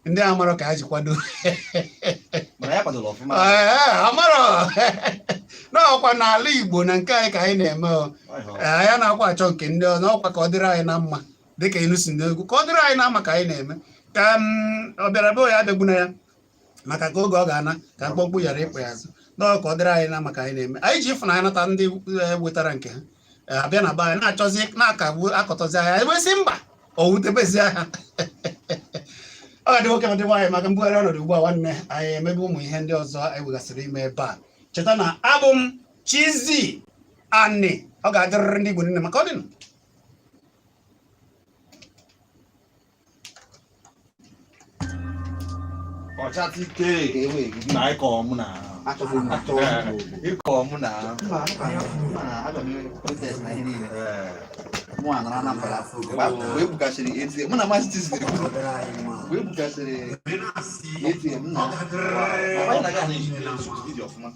ndị amarọ ka ha ji kwado. Mana ya kwadoro ọfụma. Ee, amarọ n'ọkwa n'ala Igbo na nke anyị ka anyị na-eme o. Ee, anyị na-akwa achọ nke ndị ọzọ, ọkwa ka ọ dịrị anyị na mma, dịka inu si n'egwu, ka ọ dịrị anyị na mma ka anyị na-eme ka ọ bịara be ya abịagbuna ya, maka ka oge ọ ga-ana ka mkpọmkpụ ghara ịkpọ ya azụ. N'ọ ka ọ dịrị anyị na mma ka anyị na-eme. Anyị ji ịfụnanya nata ndị wetara nke ha, abịa na be anyị na-achọzi na-akagbu akọtọzi anyị, anyị wee sị mba, o wutebezi ha. Ọ ga-adị nwoke ma dị nwaanyị maka mbugharị ọnọdụ ugbu a. Nwanne anyị, emebe ụmụ ihe ndị ọzọ anyị wegasịrị ime ebe a. Cheta na abụ m Chizzy Ani. Ọ ga-adịrịrị ndị Igbo niile maka ọ dịnụ. Ọchatike na ịkọ mụ na ịkọ mụ na Mụ anara Anambra mgbe e bugasịrị ATM, mụ na Maazị Chizzy na-ekwu mgbe e bugasịrị ATM na anyị na-aga na vidio ọfụma.